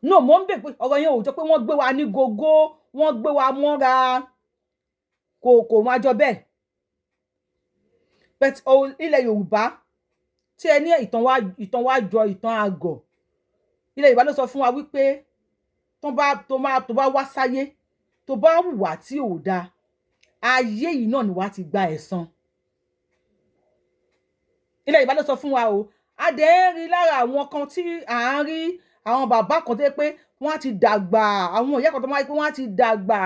No, mo ń bè pé ọ̀rọ̀ yẹn ò jọ pé wọ́n gbé wa ní gógó, wọ́n gbé wa mọ́ra, kò máa jọ bẹ́ẹ̀. But ilẹ̀ Yorùbá tí ẹ ní ìtàn wa jọ ìtàn àgọ̀. Ilẹ̀ Yorùbá ló sọ fún wa wípé tó bá tó máa tó bá wá sáyé, tó bá hùwà tí ò dáa, ayé yìí náà ni wàá ti gba ẹ̀san. Ilẹ̀ Yorùbá ló sọ fún wa o. A dẹ̀ ń rí lára àwọn kan tí à ń rí, àwọn bàbá kan tó yẹ pé wọ́n á ti dàgbà, àwọn ìyá kan tó máa ń pé wọ́n á ti dàgbà,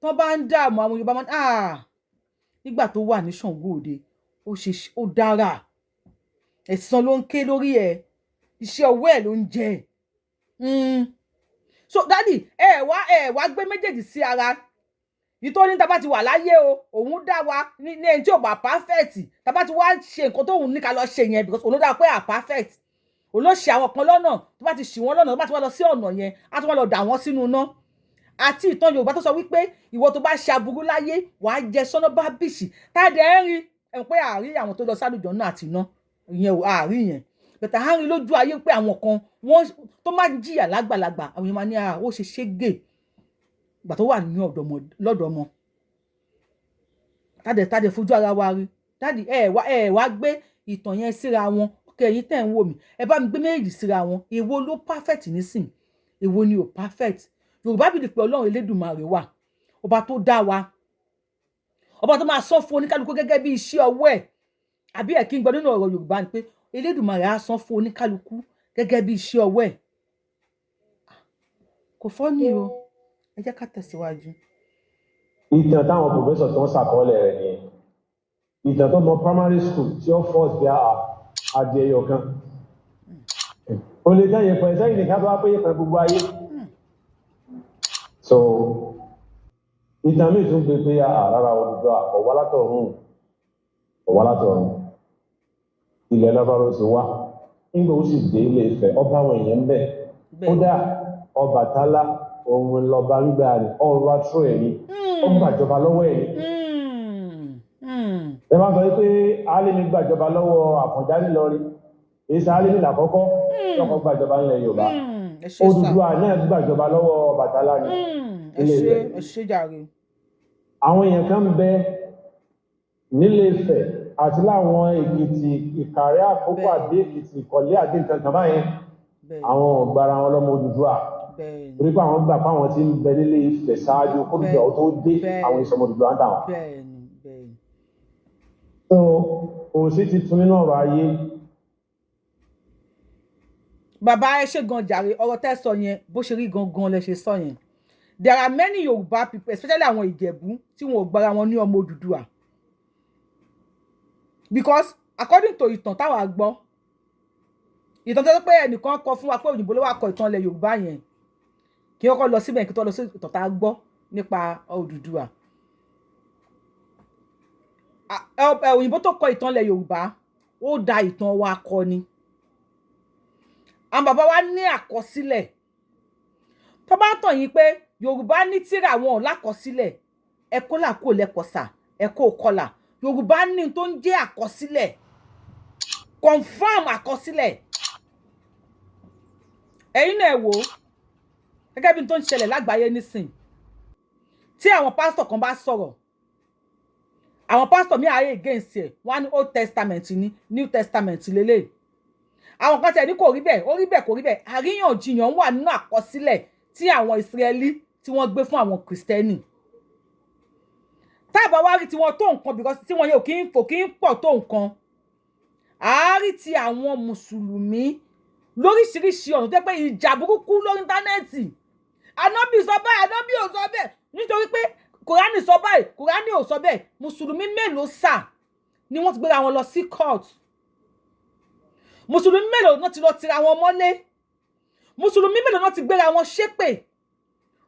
tó bá ń dààmú, àwọn Yorùbá máa ń, ah, nígbà tó wà ní Ṣàngó Òde, ó ṣe ó dára, ẹ̀san ló ń ké lórí ẹ̀, iṣẹ́ ọwọ́ ẹ̀ ló ń jẹ. So daddy, ẹ wá gbé méjèèjì sí ara yìí tó ní tá bá ti wà láyé o, òun dá wa ní ẹni tí ò bá perfect, tá bá ti wá ṣe nǹkan tóun ní ká lọ ṣe yẹn, because òun ló dá wa pé à perfect, òun ló ṣe àwọn kan lọ́nà, tó bá ti ṣì wọ́n lọ́nà, tó bá ti wá lọ sí ọ̀nà yẹn, á tún wá lọ dà wọ́n sínú iná. Àti ìtàn Yorùbá tó sọ wípé ìwọ tó bá ṣe aburú láyé, wàá jẹ sọ́nà bá bìṣì. Tá a dẹ̀ ń rí ẹ̀ pé àárí àwọn tó lọ sálùjọ náà àti iná ìyẹn ò àárí yẹn bẹ̀tẹ̀, à ń rí lójú ayé pé àwọn kan wọ́n tó máa ń jìyà lágbàlagbà, àwọn èèyàn máa ní, à, ó ṣe ṣégè ìgbà tó wà ní lọ́dọ̀ ọmọ tádẹ̀ fojú ara wa rí. Daddy, ẹ wá gbé ìtàn yẹn síra wọn. Ókè, ẹ̀yin tẹ̀ ń wò mí, ẹ bá mi gbé méjèèjì síra wọn. Èwo ló perfect nísìn? Èwo ni ò perfect? Yorùbá bìí pé Ọlọ́run Elédùmarè wà, ọba tó dá wa, ọba tó máa sọ fún oníkálukú gẹ́gẹ́ bí iṣẹ́ ọwọ́ ẹ̀. Àbí ẹ̀ kí n gbọ́ nínú ọ̀rọ̀ Yorùbá ni pé Elédùmarè á san fún oníkálukú gẹ́gẹ́ bí iṣẹ́ ọwọ́ ẹ̀? Kò fọ́ ní o. Ẹ jẹ́ ká tẹ̀síwájú. Ìtàn táwọn professor tó ń ṣàkọọ́lẹ̀ rẹ̀ nìyẹn. Ìtàn tó mọ primary school tí ó force bí a adìẹ ẹyọ kan o lè dá yẹpẹ sẹ́yìn nìkan tó wá pé yẹpẹ gbogbo ayé. So ìtàn míì tún gbé pé àrárá, Odùduwà ọ̀wá látọ̀run, ọ̀wá látọ̀run, ilẹ̀ Lárúbáwá ti wá. Nígbà ó sì dé Ilé Ifẹ̀, ọba àwọn èèyàn ń bẹ̀. Kódà Ọbàtálá, òun lọba ń gbà ní ọba tó ẹ̀ ní ó gbàjọba lọ́wọ́ ẹ̀ ní. Ẹ máa sọ pé Álímì gbàjọba lọ́wọ́ Àfọ̀njá nílọrin, èyí sá Álímì làkọ́kọ́ tí ọkọ̀ gbàjọba ńlẹ̀ Yorùbá. Ẹ ṣé sà. Odùduwà náà gbàjọba lọ́wọ́ Ọbàtálá ni. Ẹ Ilé ṣé. Ifẹ̀. Ẹ ṣé jàre. Àwọn èèyàn kan ń bẹ nílé Ifẹ̀ àti láwọn Èkìtì, Ìkàrẹ́ Àkókò, àdé Èkìtì, Ìkọ̀lé, àdé nǹkan kan báyẹn. Àwọn ò gbára wọn lọ́mọ Odùduwà torí pé àwọn gbà fáwọn tí ń bẹ nílé Ifẹ̀ ṣáájú k'Odùduwà ó tó dé. Àwọn ìsọmọ Odùduwà ń tà wọn. bẹ́ẹ̀ ni bẹ́ẹ̀ ni So kò sí titun nínú ọ̀rọ̀ ayé. Bàbá, ẹ ṣé gan jàre. Ọ̀rọ̀ tẹ́ sọ yẹn, bó ṣe rí gangan lẹ ṣe sọ yẹn. There are many Yorùbá people, especially àwọn Ìjẹ̀bú, tí wọn ò gbára wọn ní ọmọ Odùduwà, because according to ìtàn táwa gbọ́, ìtàn tó sọ pé ẹnìkan kọ fún wa pé òyìnbó ló wà kọ ìtàn ilẹ̀ Yorùbá yẹn, kí wọ́n kọ́ lọ síbẹ̀, kí tó lọ sí ìtàn tá a gbọ́ nípa Odùduwà. Òyìnbó tó kọ ìtàn ilẹ̀ Yorùbá, ó da ìtàn wa kọ ni. Àwọn bàbá wa ní àkọsílẹ̀. Tó bá tàn yín pé Yorùbá ní tírà, wọn ò lákọsílẹ̀. Ẹ̀kọ́ là kó lẹ́kọ̀ọ́ sà, ẹ̀kọ́ kọlà. Yorùbá ní tó ń jẹ́ àkọsílẹ̀, confam àkọsílẹ̀. Ẹ̀yin náà ẹ wò ó, gẹ́gẹ́ bí n tó ń ṣẹlẹ̀ lágbàáyé nísìn, tí àwọn pásítọ̀ kan bá sọ̀rọ̀, àwọn pásítọ̀ mi ààyè against ẹ̀, wọ́n á ní Old Testament ní New Testament lélẹ̀. Àwọn kan tẹ̀ ní kò rí bẹ́ẹ̀, ó rí bẹ́ẹ̀, kò rí bẹ́ẹ̀. Àríyànjiyàn wà nínú àkọsílẹ̀ tí àwọn Ìsírẹ́lì tí wọ́n gbé fún àwọn Kìrìsìtẹ́nì. Táàbà wá rí tiwọn tó nǹkan, because tí wọn yóò kí ń fò kí ń pọ̀ tó nǹkan, àárí ti àwọn mùsùlùmí lóríṣiríṣi ọ̀nà tó jẹ́ pé ìjà burúkú lórí íńtánẹ́ẹ̀tì. Ànábì sọ báyìí, ànábì ò sọ bẹ́ẹ̀, nítorí pé Kùránì sọ báyìí, Kùránì ò sọ bẹ́ẹ̀. Mùsùlùmí mélòó sà ni wọ́n ti gbéra wọn lọ sí court? Mùsùlùmí mélòó náà ti lọ tira wọn mọ́lé? Mùsùlùmí mélòó náà ti gbéra wọn ṣépè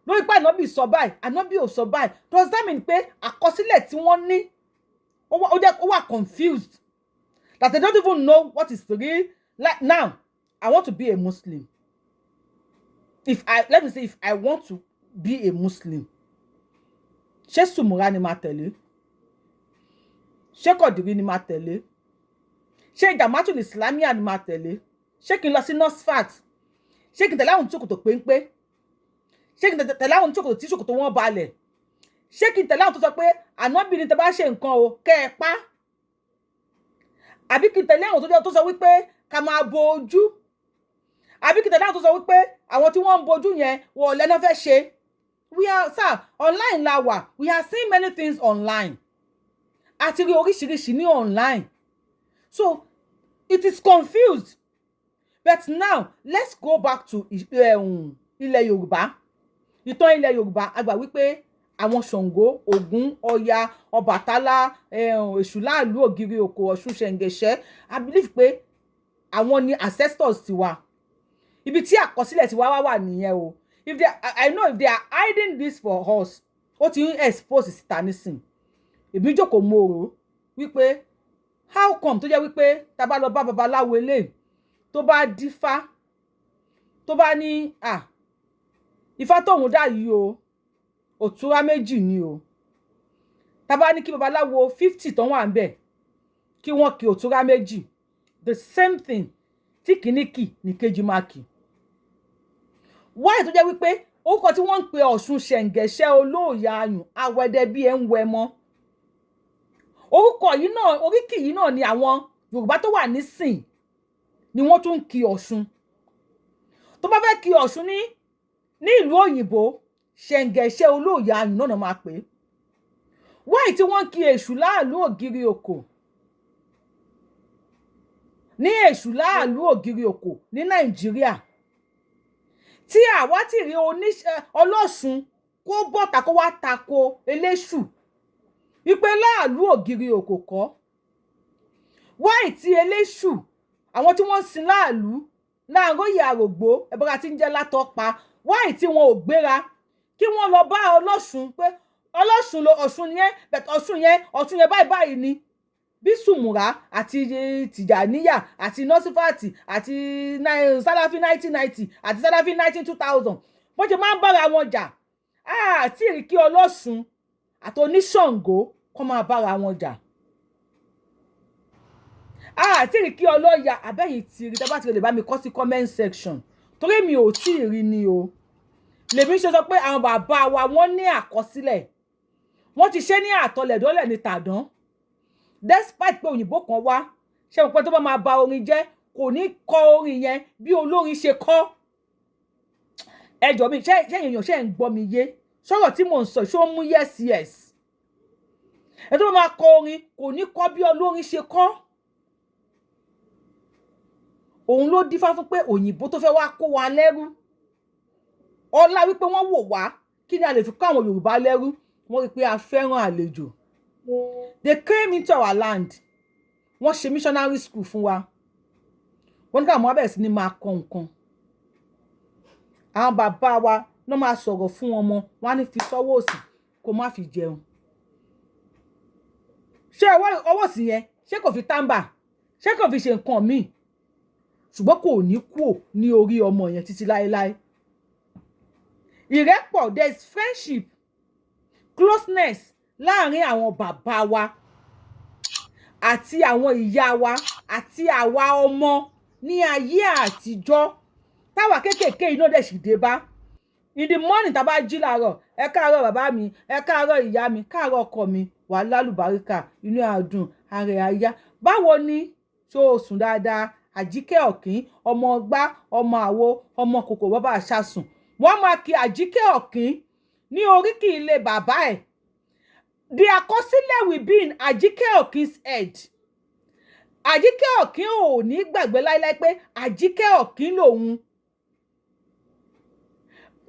lórí pé ànábì sọ báyìí, ànábì ò sọ báyìí? Does that mean pé àkọsílẹ̀ tí wọ́n ní ó jẹ́ ó wà confused, that they don't even know what is real? Like now, I want to be a Muslim. If I, let me say, if I want to be a Muslim, ṣé Sùmùrà ni máa tẹ̀lé? Ṣé Kọ̀dìrí ni máa tẹ̀lé? Ṣé Jamatul Islamiyah ni máa tẹ̀lé? Ṣé kí n lọ sí NASFAT? Ṣé kí n tẹ̀lé àwọn ṣòkòtò péńpé? Ṣé kí n tẹ̀lé àwọn ṣòkòtò tí ṣòkòtò wọn balẹ̀? Ṣé kí n tẹ̀lé àwọn tó sọ pé ànábì ni tẹ bá ṣe nǹkan o, kẹ́ ẹ pa? Àbí kí n tẹ̀lé àwọn tó sọ wípé ká máa bo ojú? Àbí kí n tẹ̀lé àwọn tó sọ wípé àwọn tí wọ́n ń bojú yẹn, wọ́n ò lẹ́nu fẹ́ ṣe? We are, sir, online la wà. We are seeing many things online. A ti rí oríṣiríṣi ní online, so it is confused. But now let's go back to ilẹ̀ Yorùbá, ìtàn ilẹ̀ Yorùbá. A gbà wípé àwọn Ṣàngó, Ògún, Ọya, Ọbàtálá, Èṣù Láàlú, Ògiri Òkò, Ọ̀ṣun Ṣẹ̀ǹgẹ̀ṣẹ́, I believe pé àwọn ni ancestors tiwa. Ibi tí àkọsílẹ̀ tiwa wá wà nìyẹn o. If they I, I know if they are hiding this for us, ó ti ń expose síta nísìn. Èmi jókòó, mo rò wípé how come tó jẹ́ wípé tá a bá lọ bá babaláwo eléyìí, tó bá dífá, tó bá ní à ifá tóun dá yìí o, òtúrá méjì ni o, tá a bá ní kí babaláwo 50 tán wà ń bẹ̀ kí wọ́n kí òtúrá méjì, the same thing tí kìíní kì ní kejì máa kì. Wáyé tó jẹ́ wípé orúkọ tí wọ́n ń pe Ọ̀ṣun Ṣẹ̀ǹgẹ̀ṣẹ̀ olóòyà ayùn awẹ́dẹ bí ẹ ń wẹ mọ́, orúkọ yìí náà, oríkì yìí náà ni àwọn Yorùbá tó wà nísìn ni wọ́n tún ń kí Ọ̀ṣun. Tó bá fẹ́ kí Ọ̀ṣun ní ìlú òyìnbó, Ṣẹ̀ǹgẹ̀ṣẹ̀ olóòyà ayùn náà máa pè é. Wáyé tí wọ́n ń kí Èṣù Láàlú Ògiri Òkò ní Èṣù Láàlú Ògiri Òkò ní Nàìjíríà, tí àwa ti rí ọlọ́ṣun kó bọ́ta kó wá tako eléṣù wípé Láàlú Ògiri Òkò kọ́? Wáì tí eléṣù, àwọn tí wọ́n ń sin Láàlú láàróyè àrògbó ẹ̀bọra tí ń jẹ́ látọ́pa, wáì tí wọn ò gbéra? Kí wọ́n lọ bá Ọlọ́ṣun pé Ọlọ́ṣun lo Ọ̀ṣun yẹn, but Ọ̀ṣun yẹn, Ọ̀ṣun yẹn báyìí báyìí ni. Bí Sùmùrà àti Tìjàníyà àti Nọ́sífàtì àti Sálàfí 1990 àti Sálàfí 19 2000 bó ṣe máa ń bára wọn jà, àti ìrì kí Ọlọ́ṣun àti Oníṣàngó kọ́ máa bára wọn jà, àti ìrì kí ọlọ́ya abẹ́yìn ti rí. Tẹ́ bá ti lè bá mi kọ sí comment section, torí mi ò tí ì rí ni o. Lèmi ṣe sọ pé àwọn bàbá wa, wọ́n ní àkọsílẹ̀, wọ́n ti ṣe ní àtọlẹ̀dọ́lẹ̀ ní tàdán. Despite pé òyìnbó kan wá ṣe mọ̀ pé tó bá máa ba orin jẹ́, kò ní kọ orin yẹn bí olórin ṣe kọ. Ẹjọ́ mi, ṣé èèyàn ṣe ń gbọ́ mi yé? Sọ̀rọ̀ tí mò ń sọ, ṣó mú? Yes. Ẹ tó bá máa kọ orin, kò ní kọ bí olórin ṣe kọ. Òun ló dífá fún pé òyìnbó tó fẹ́ wá kó wa lẹ́rú, ọlá wípé wọ́n wò wá, kí ni a lè fi kó àwọn Yorùbá lẹ́rú? Wọ́n rí i pé a fẹ́ràn àlejò. They came into our land, wọ́n ṣe missionary school fún wa. Wọ́n ní káwọn ọmọ bẹ̀rẹ̀ sí ní máa kọ nǹkan. Àwọn bàbá wa ló máa sọ̀rọ̀ fún ọmọ wọn á ní fi sọ́wọ́ òsì, kó má fi jẹun. Ṣé ọwọ́ òsì yẹn, ṣé kò fi tàǹbà? Ṣé kò fi ṣe nǹkan míì? Ṣùgbọ́n kò ní kúò ní orí ọmọ yẹn títí láéláé. Ìrẹ́pọ̀, there is friendship, closeness láàárín àwọn bàbá wa àti àwọn ìyá wa àti àwa ọmọ ní ayé àtijọ́, táwa kéékèèké iná dẹ̀ sì dé bá. In the morning, tá a bá jí láàárọ̀, "Ẹ káàárọ̀ bàbá mi, ẹ káàárọ̀ ìyá mi, káàárọ̀ ọkọ mi, wà lálùbáríkà, inú àdùn, ààrẹ àyá. Báwo ni? Ṣó o sùn dáadáa?" Àjíkẹ́ Ọ̀kín, ọmọ ọgbá, ọmọ àwo, ọmọ kòkò bàbá àṣàsùn. Wọ́n máa kí Àjíkẹ́ Ọ̀kín ní oríkì ilé bàbá ẹ̀. The àkọsílẹ̀ will be in Àjíkẹ́ Ọ̀kín's head. Àjíkẹ́ Ọ̀kín ò ní gbàgbé láíláí pé Àjíkẹ́ Ọ̀kín lòun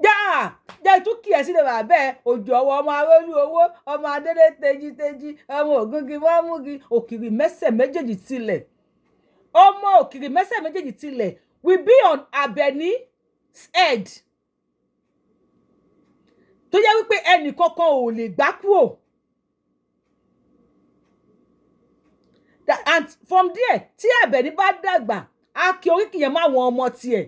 jáà jẹ́. Tún kí ẹ sílẹ̀ bàbá ẹ òjò ọwọ́, ọmọ arólú owó, ọmọ adélé tejiteji, ọmọ ògúngi mọ́múgi, òkìrì mẹ́sẹ̀ méjèèjì tilẹ̀, ọmọ òkìrì mẹ́sẹ̀ méjèèjì tilẹ̀ will be on Abeni's head, tó yẹ wípé ẹnì kankan ò lè gbá kúrò. And from there, tí Àbẹ̀ní bá dàgbà, á kí oríkì yẹn máwọn ọmọ tiẹ̀.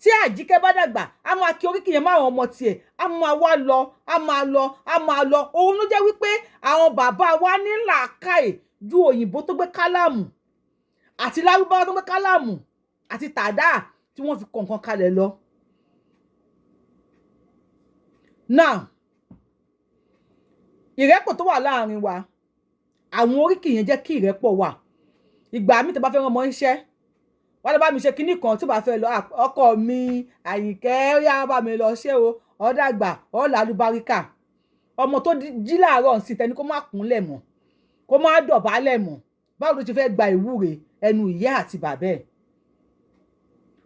Tí Àjíkẹ́ bá dàgbà, á máa kí oríkì yẹn máwọn ọmọ tiẹ̀. Á máa wá lọ, á máa lọ, á máa lọ. Òun ló jẹ́ wípé àwọn bàbá wa ní làákàyè ju òyìnbó tó gbé kálámù àti lárúbáwá tó gbé kálámù àti tàdá tí wọ́n fi kọ nǹkan kalẹ̀ lọ. Now, ìrẹ́pọ̀ tó wà láàrin wa, àwọn oríkì yẹn jẹ́ kí ìrẹ́pọ̀ wà. Ìgbà mi tó bá fẹ́ rán ọmọ iṣẹ́, wọ́n lọ bá mi ṣe kinní kan, tí ó bá fẹ́ lọ, "Ọkọ mi Àyìnkẹ́, yá bá mi lọ ṣé o, ọ̀dàgbà ọ̀là àlùbáríkà." Ọmọ tó jí láàárọ̀ ń sìn tẹni kó má kúnlẹ̀ mọ́, kó má dọ̀bálẹ̀ mọ́, báwo ló ṣe fẹ́ gba ìwúre ẹnu ìyá àti bàbá ẹ̀?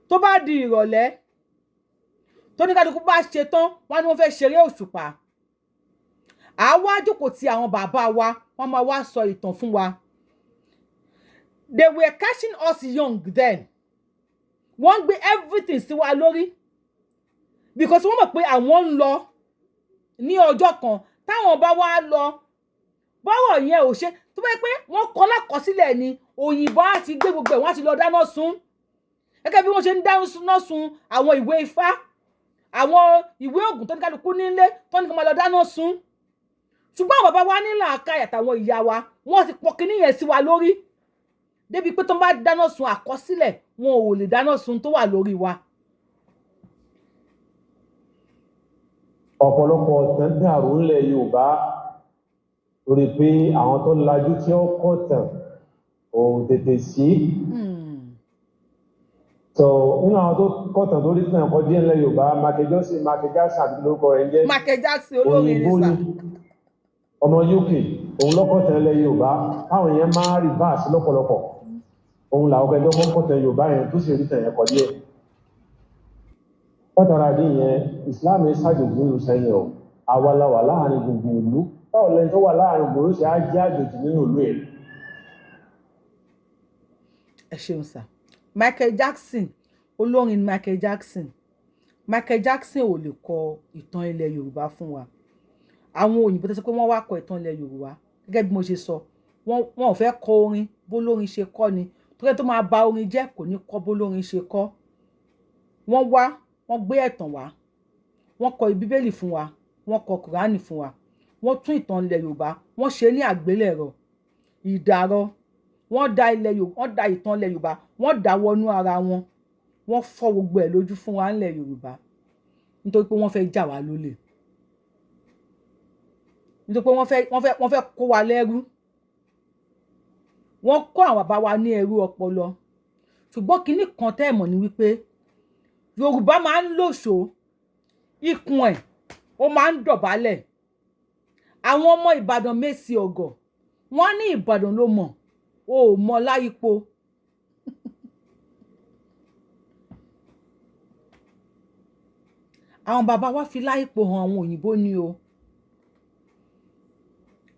Tó bá di ìrọ̀lẹ́, tó ní kálukú bá ṣe tán, wọ́n ní wọ́n fẹ́ ṣeré òṣùpá. Àá wá jókòó ti àwọn bàbá wa, wọ́n máa wá sọ ìtàn fún wa. They were catching us young then. Wọ́n gbé everything sí wa lórí because wọ́n mọ̀ pé àwọn ń lọ ní ọjọ́ kan. Táwọn bá wá lọ, bọ́rọ̀ yẹn ò ṣe tó bá yẹ pé wọ́n kọ́ lákọsílẹ̀ ni, òyìnbó á ti gbé gbogbo ẹ̀, wọ́n á ti lọ dáná sun, gẹ́gẹ́ bí wọ́n ṣe ń dáná sun àwọn ìwé Ifá, àwọn ìwé Ògùn tó ní kálukú nílé, tó ní kó máa lọ dáná sun. Ṣùgbọ́n àwọn bàbá wa ní làákàyè àtàwọn ìyá wa, wọ́n ti pọ̀ kíní yẹn sí wa lórí débi pé tó ń bá dáná sun àkọsílẹ̀, wọn ò lè dáná sun tó wà lórí wa. Ọ̀pọ̀lọpọ̀ ọ̀tàn dàrú ńlẹ̀ Yorùbá torí pé àwọn tó lajú tí ó kọ̀tàn ò tètè sí. So nínú àwọn tó kọ̀tàn tó rí tàn kọ́ díẹ̀ ńlẹ̀ Yorùbá, Michael Johnson, Michael Jackson àti lórúkọ rẹ̀ ń jẹ́. Michael Jackson olórin òyìnbó ni sà. Ni ọmọ UK, òun lọ́kọ̀tàn ńlẹ̀ Yorùbá táwọn èèyàn máa reverse lọ́pọ̀lọpọ̀. Òun làwọn kẹjọ kọ́kọ̀tàn Yorùbá yẹn tó sì rí tàn yẹn kọ́ díẹ̀. Látara dé yẹn, Islam ń ṣàjòjì nínú sẹ́yìn o. Àwa la wà láàrin gbogbo ìlú. Báwo lẹni tó wà láàrin gbogbo ìlú ṣe á jẹ́ àjòjì nínú ìlú ẹ̀? Ẹ ṣeun sà. Michael Jackson, olórin Michael Jackson. Michael Jackson ò lè kọ ìtàn ilẹ̀ Yorùbá fún wa. Àwọn òyìnbó tó sọ pé wọ́n wá kọ ìtàn ilẹ̀ Yorùbá, gẹ́gẹ́ bí mo ṣe sọ, wọn ò fẹ́ kọ orin bólórin ṣe kọ́ ni, torí tó máa ba orin jẹ́, kò ní kọ́ bólórin ṣe kọ́. Wọ́n wá, wọ́n gbé ẹ̀tàn wá, wọ́n kọ Bíbélì fún wa, wọ́n kọ Kùránì fún wa, wọ́n tún ìtàn ilẹ̀ Yorùbá, wọ́n ṣe ní àgbélẹ̀rọ ìdàrọ. Wọ́n da ilẹ̀ Yorùbá, wọ́n da ìtàn ilẹ̀ Yorùbá, wọ́n dà wọnú ara wọn, wọ́n fọ́ gbogbo ẹ̀ lójú fún wa ńlẹ̀ Yorùbá, nítorí pé wọ́n fẹ́ jà wá lólè, nítorí pé wọ́n fẹ́ kó wa lẹ́rú. Wọ́n kó àwọn bàbá wa ní ẹrú ọpọlọ. Ṣùgbọ́n kinní kan tẹ́ ẹ̀ mọ̀ ni wípé Yorùbá máa ń lòṣó, ikùn ẹ̀ ó máa ń dọ̀bálẹ̀. Àwọn ọmọ Ìbàdàn mẹ́sì ọ̀gọ̀, wọ́n ní Ìbàdàn ló mọ̀, o ò mọ láyípo. Àwọn bàbá wa fi láyípo hàn àwọn òyìnbó ni o.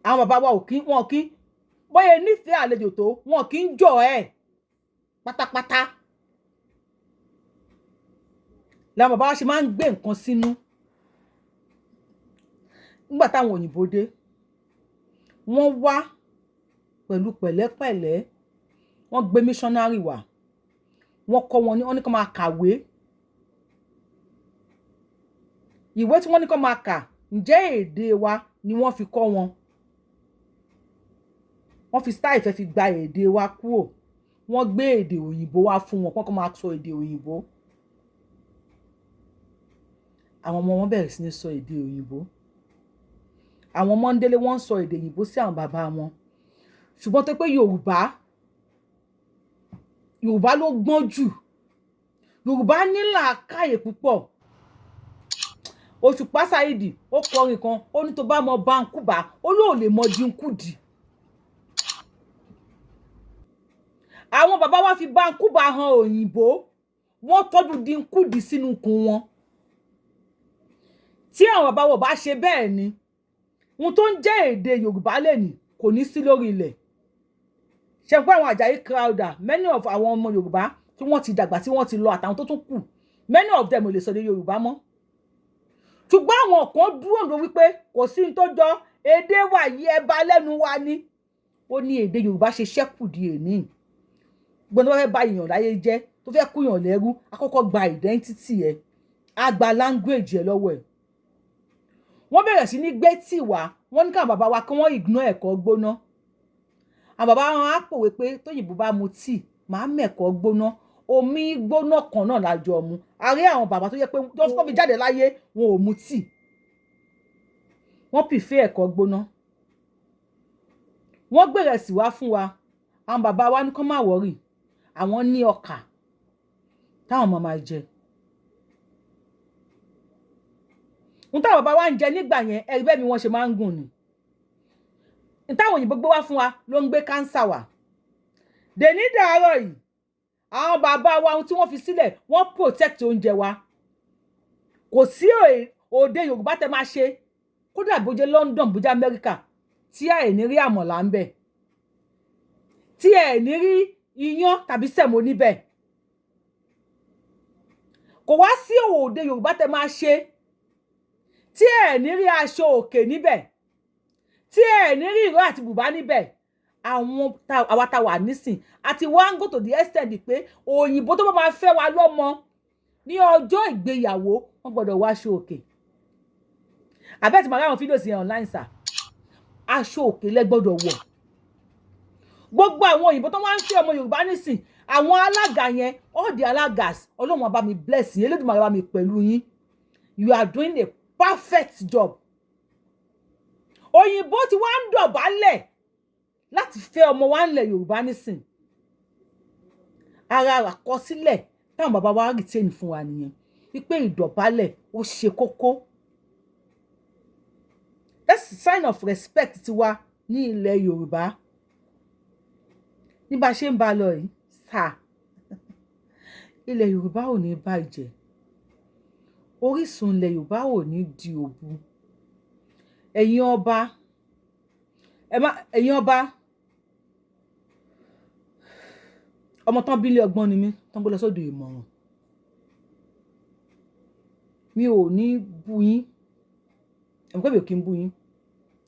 Àwọn bàbá wa ò kí wọn kí bóyá nífẹ̀ẹ́ àlejò tó, wọn kì í jọ ẹ̀ pátápátá. Làwọn bàbá wa ṣe máa ń gbé nǹkan sínú. Nígbà táwọn òyìnbó dé, wọ́n wá pẹ̀lú pẹ̀lẹ́pẹ̀lẹ́, wọ́n gbé missionary wá, wọ́n kọ́ wọn ní, wọ́n ní kó máa kàwé. Ìwé tí wọ́n ní kó máa kà, ǹjẹ́ èdè wa ni wọ́n fi kọ́ wọn? Wọ́n fi style fẹ́ fi gba èdè wa kúrò. Wọ́n gbé èdè òyìnbó wá fún wọn, kó máa sọ èdè òyìnbó. Àwọn ọmọ wọn bẹ̀rẹ̀ sí ní sọ èdè òyìnbó. Àwọn ọmọ ń délé, wọ́n ń sọ èdè òyìnbó sí àwọn bàbá wọn. Ṣùgbọ́n tó pé Yorùbá, Yorùbá ló gbọ́n jù, Yorùbá ní làákàyè púpọ̀. Òṣùpá Saheed ó kọrin kan, ó ní tó bá mọ báńkùbá, ó lóò lè mọ dínkùdì. Àwọn bàbá wa fi báńkùbá hàn òyìnbó, wọ́n tọ́jú dínkùdì sínú ikùn wọn. Tí àwọn bàbá wa ò bá ṣe bẹ́ẹ̀ ni, ohun tó ń jẹ́ èdè Yorùbá lẹ́nìí kò ní sí lórí ilẹ̀. Ṣe pé àwọn Àjàyí Crowther, many of àwọn ọmọ Yorùbá tí wọ́n ti dàgbà, tí wọ́n ti lọ, àtàwọn tó tún kù, many of them ò lè sọ èdè Yorùbá mọ́. Ṣùgbọ́n àwọn kan dúró ló wípé kò sí ní tó jọ, èdè wa yìí, ẹ bá lẹ́nu wa ni. Ó ní èdè Yorùbá ṣe ṣẹ́kù di èní. Gbọ́dọ̀ bá fẹ́ bá èèyàn láyé jẹ́, tó fẹ́ kúyàn lẹ́rú, á kọ́kọ́ gba identity ẹ̀, á gba language ẹ̀ lọ́wọ́ ẹ̀. Wọ́n bẹ̀rẹ̀ sí ní gbé tíì wá. Wọ́n ní káwọn bàbá wa kí wọ́n ignore ẹ̀kọ́ gbóná. Àwọn bàbá wọn á pòwe pé tóyìnbó bá mu tíì, màá mẹ̀kọ́ gbóná, omi gbóná kan náà lájọ mu. A rí àwọn bàbá tó yẹ pé tó fi jáde láyé, wọn ò mu tíì, wọ́n prefer ẹ̀kọ́ gbóná. Wọ́n gbé ìrẹsì wá fún wa. Àwọn bàbá wa ní kó má worry, àwọn ní ọkà táwọn máa máa jẹ. Ohun táwọn bàbá wa ń jẹ nígbà yẹn, ẹgbẹ́ mi, wọ́n ṣe máa ń gùn ni. N táwọn òyìnbó gbé wá fún wa ló ń gbé cancer wá dèní dàárọ̀ yìí. Àwọn bàbá wa, ohun tí wọ́n fi sílẹ̀, wọ́n protect oúnjẹ wa. Kò sí òde Yorùbá tẹ máa ṣe, kódà bó jẹ́ London, bó jẹ́ Amẹ́ríkà, tí ẹ̀ ní rí àmàlà ń bẹ̀, tí ẹ̀ ní rí iyán tàbí sẹ̀mó níbẹ̀. Kò wá sí òde Yorùbá tẹ máa ṣe tí ẹ̀ ní rí aṣọ òkè níbẹ̀, tí ẹ̀ ní rí ìró àti bùbá níbẹ̀. Àwọn àwa tá wà nísìn àti wá ń go to the extent pé òyìnbó tó bá máa fẹ́ wa lọ́mọ, ní ọjọ́ ìgbéyàwó, wọ́n gbọ́dọ̀ wá aṣọ òkè. Àbẹ́ẹ̀ tí màá rí àwọn fídíò sí yẹn online sà, aṣọ òkè lẹ gbọ́dọ̀ wọ̀. Gbogbo àwọn òyìnbó tó wá ń fẹ́ ọmọ Yorùbá nísìn, àwọn alága yẹn, all the alágas, Ọlọ́run bá mi bless yín, Elédùmarè bá mi pẹ̀lú yín. You are doing a perfect job. Òyìnbó ti wá ń dọ̀bálẹ̀ láti fẹ́ ọmọ wa ńlẹ̀ Yorùbá nísìn. Ara àkọsílẹ̀ táwọn bàbá wa retain fún wa nìyẹn, wípé ìdọ̀bálẹ̀ ó ṣe kókó. That's a sign of respect tiwa ní ilẹ̀ Yorùbá. Ní bá a ṣe ń bá a lọ yìí sà, ilẹ̀ Yorùbá ò ní bàjẹ́, orísun ilẹ̀ Yorùbá ò ní di òbu. Ẹ̀yin ọba, ẹ má, ẹ̀yin ọba, ọmọ tán bílé ọgbọ́n ni mí, tán gbé lọ sódò ìmọ̀ràn. Mi ò ní bú yín, ẹ̀mí pé mi ò kí ń bú yín.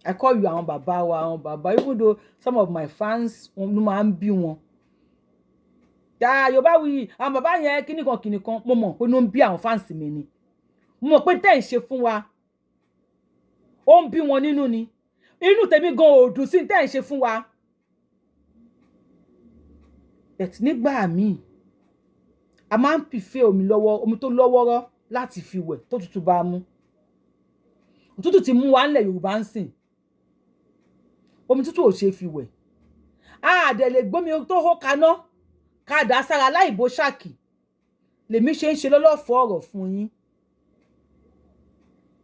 I call you àwọn bàbá wa, àwọn bàbá, even though some of my fans ló máa ń bí wọn dáa. Yorùbá wuyì, àwọn bàbá yẹn, kíní kan kíní kan. Mo mọ̀ pé ló ń bí àwọn fans mi ni. Mo mọ̀ pé tẹ́ ń ṣe fún wa, ó ń bí wọn nínú ni. Inú tèmi gan ò dùn sí tẹ́ ń ṣe fún wa, but nígbà míì, a máa ń prefer omi lọ́wọ́, omi tó lọ́wọ́rọ́ láti fi wẹ̀ tó tutù bá mú. Òtútù ti mú wa ńlẹ̀ Yorùbá ń sìn, omi tútù ò ṣe fi wẹ̀. A dẹ̀ lè gbómi tó hó kaná ká dà sára láì bó ṣàkì. Lèmi ṣe ń ṣe lọ́lọ́fọ̀ ọ̀rọ̀ fún yín.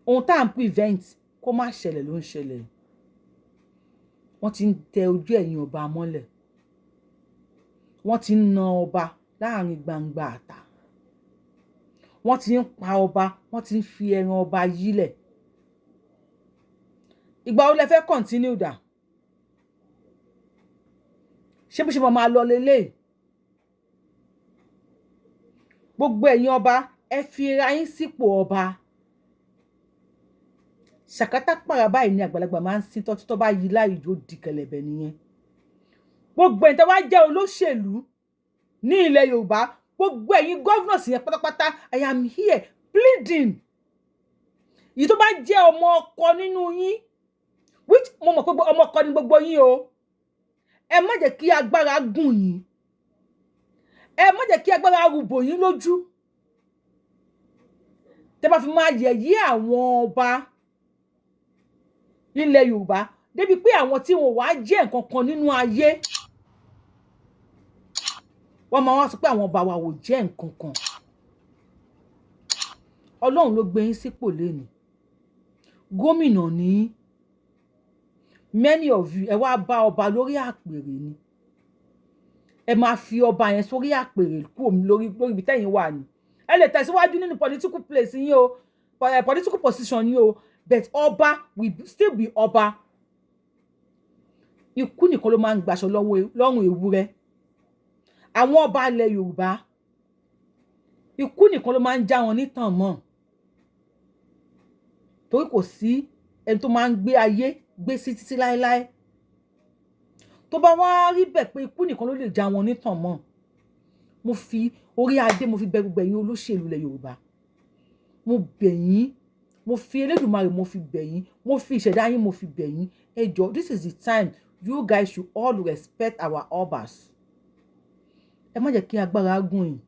Ohun tá à ń prevent kó má ṣẹlẹ̀ ló ń ṣẹlẹ̀. Wọ́n ti ń tẹ ojú ẹ̀yìn ọba mọ́lẹ̀, wọ́n ti ń na ọba láàrin gbangba àtà, wọ́n ti ń pa ọba, wọ́n ti ń fi ẹran ọba yílẹ̀. Ìgbà wo lẹ fẹ́ continue dà? Ṣé bó ṣe máa lọ lélẹ̀? Gbogbo ẹ̀yin ọba, ẹ fi ra yín sípò ọba. Ṣàkátà pàrà báyìí ni àgbàlagbà máa ń sín tọ́tí, tó bá yí láì jó di kẹlẹ̀bẹ̀ nìyẹn. Gbogbo ẹ̀yin tó wá jẹ́ olóṣèlú ní ilẹ̀ Yorùbá, gbogbo ẹ̀yin governors yẹn pátápátá, I am here pleading. Yìí tó bá jẹ́ ọmọ ọkọ nínú yín, which mo mọ̀ pé ọmọ ọkọ ni gbogbo yín o, ẹ má jẹ́ kí agbára gùn yín, ẹ má jẹ́ kí agbára rúbò yín lójú tẹ́ bá fi máa yẹ̀yẹ́ àwọn ọba ilẹ̀ Yorùbá, débi pé àwọn tí wọn wá jẹ́ nǹkan kan nínú ayé, wọ́n máa wá sọ pé àwọn ọba wa ò jẹ́ nǹkan kan. Ọlọ́run ló gbé yín sípò lẹ́nu gómìnà ní. Many of you, ẹ wá bá ọba lórí àpèrè ni. Ẹ máa fi ọba yẹn sórí àpèrè kúrò lórí ibi tẹ́yìn wà ní. Ẹ lè tẹ̀síwájú nínú political place yín o, political position yín o, but ọba will still be ọba. Ikú nìkan ló máa ń gbaṣọ lọ́rùn ewúrẹ́. Àwọn ọba ilẹ̀ Yorùbá, ikú nìkan ló máa ń já wọn nítàn mọ́, torí kò sí ẹni tó máa ń gbé ayé gbé sí títí láéláé. Tó bá wá rí bẹ́ẹ̀ pé ikú nìkan ló lè já wọn nítàn mọ́, mo fi orí adé, mo fi bẹ̀ gbogbo ẹ̀yin olóṣèlú ilẹ̀ Yorùbá. Mo bẹ̀ yín, mo fi Elédùmarè, mo fi bẹ̀ yín, mo fi ìṣẹ̀dá yín, mo fi bẹ̀ yín. Ẹ jọ̀ọ́, this is the time you guys should all respect our obas. Ẹ má jẹ́ kí agbára gùn yín.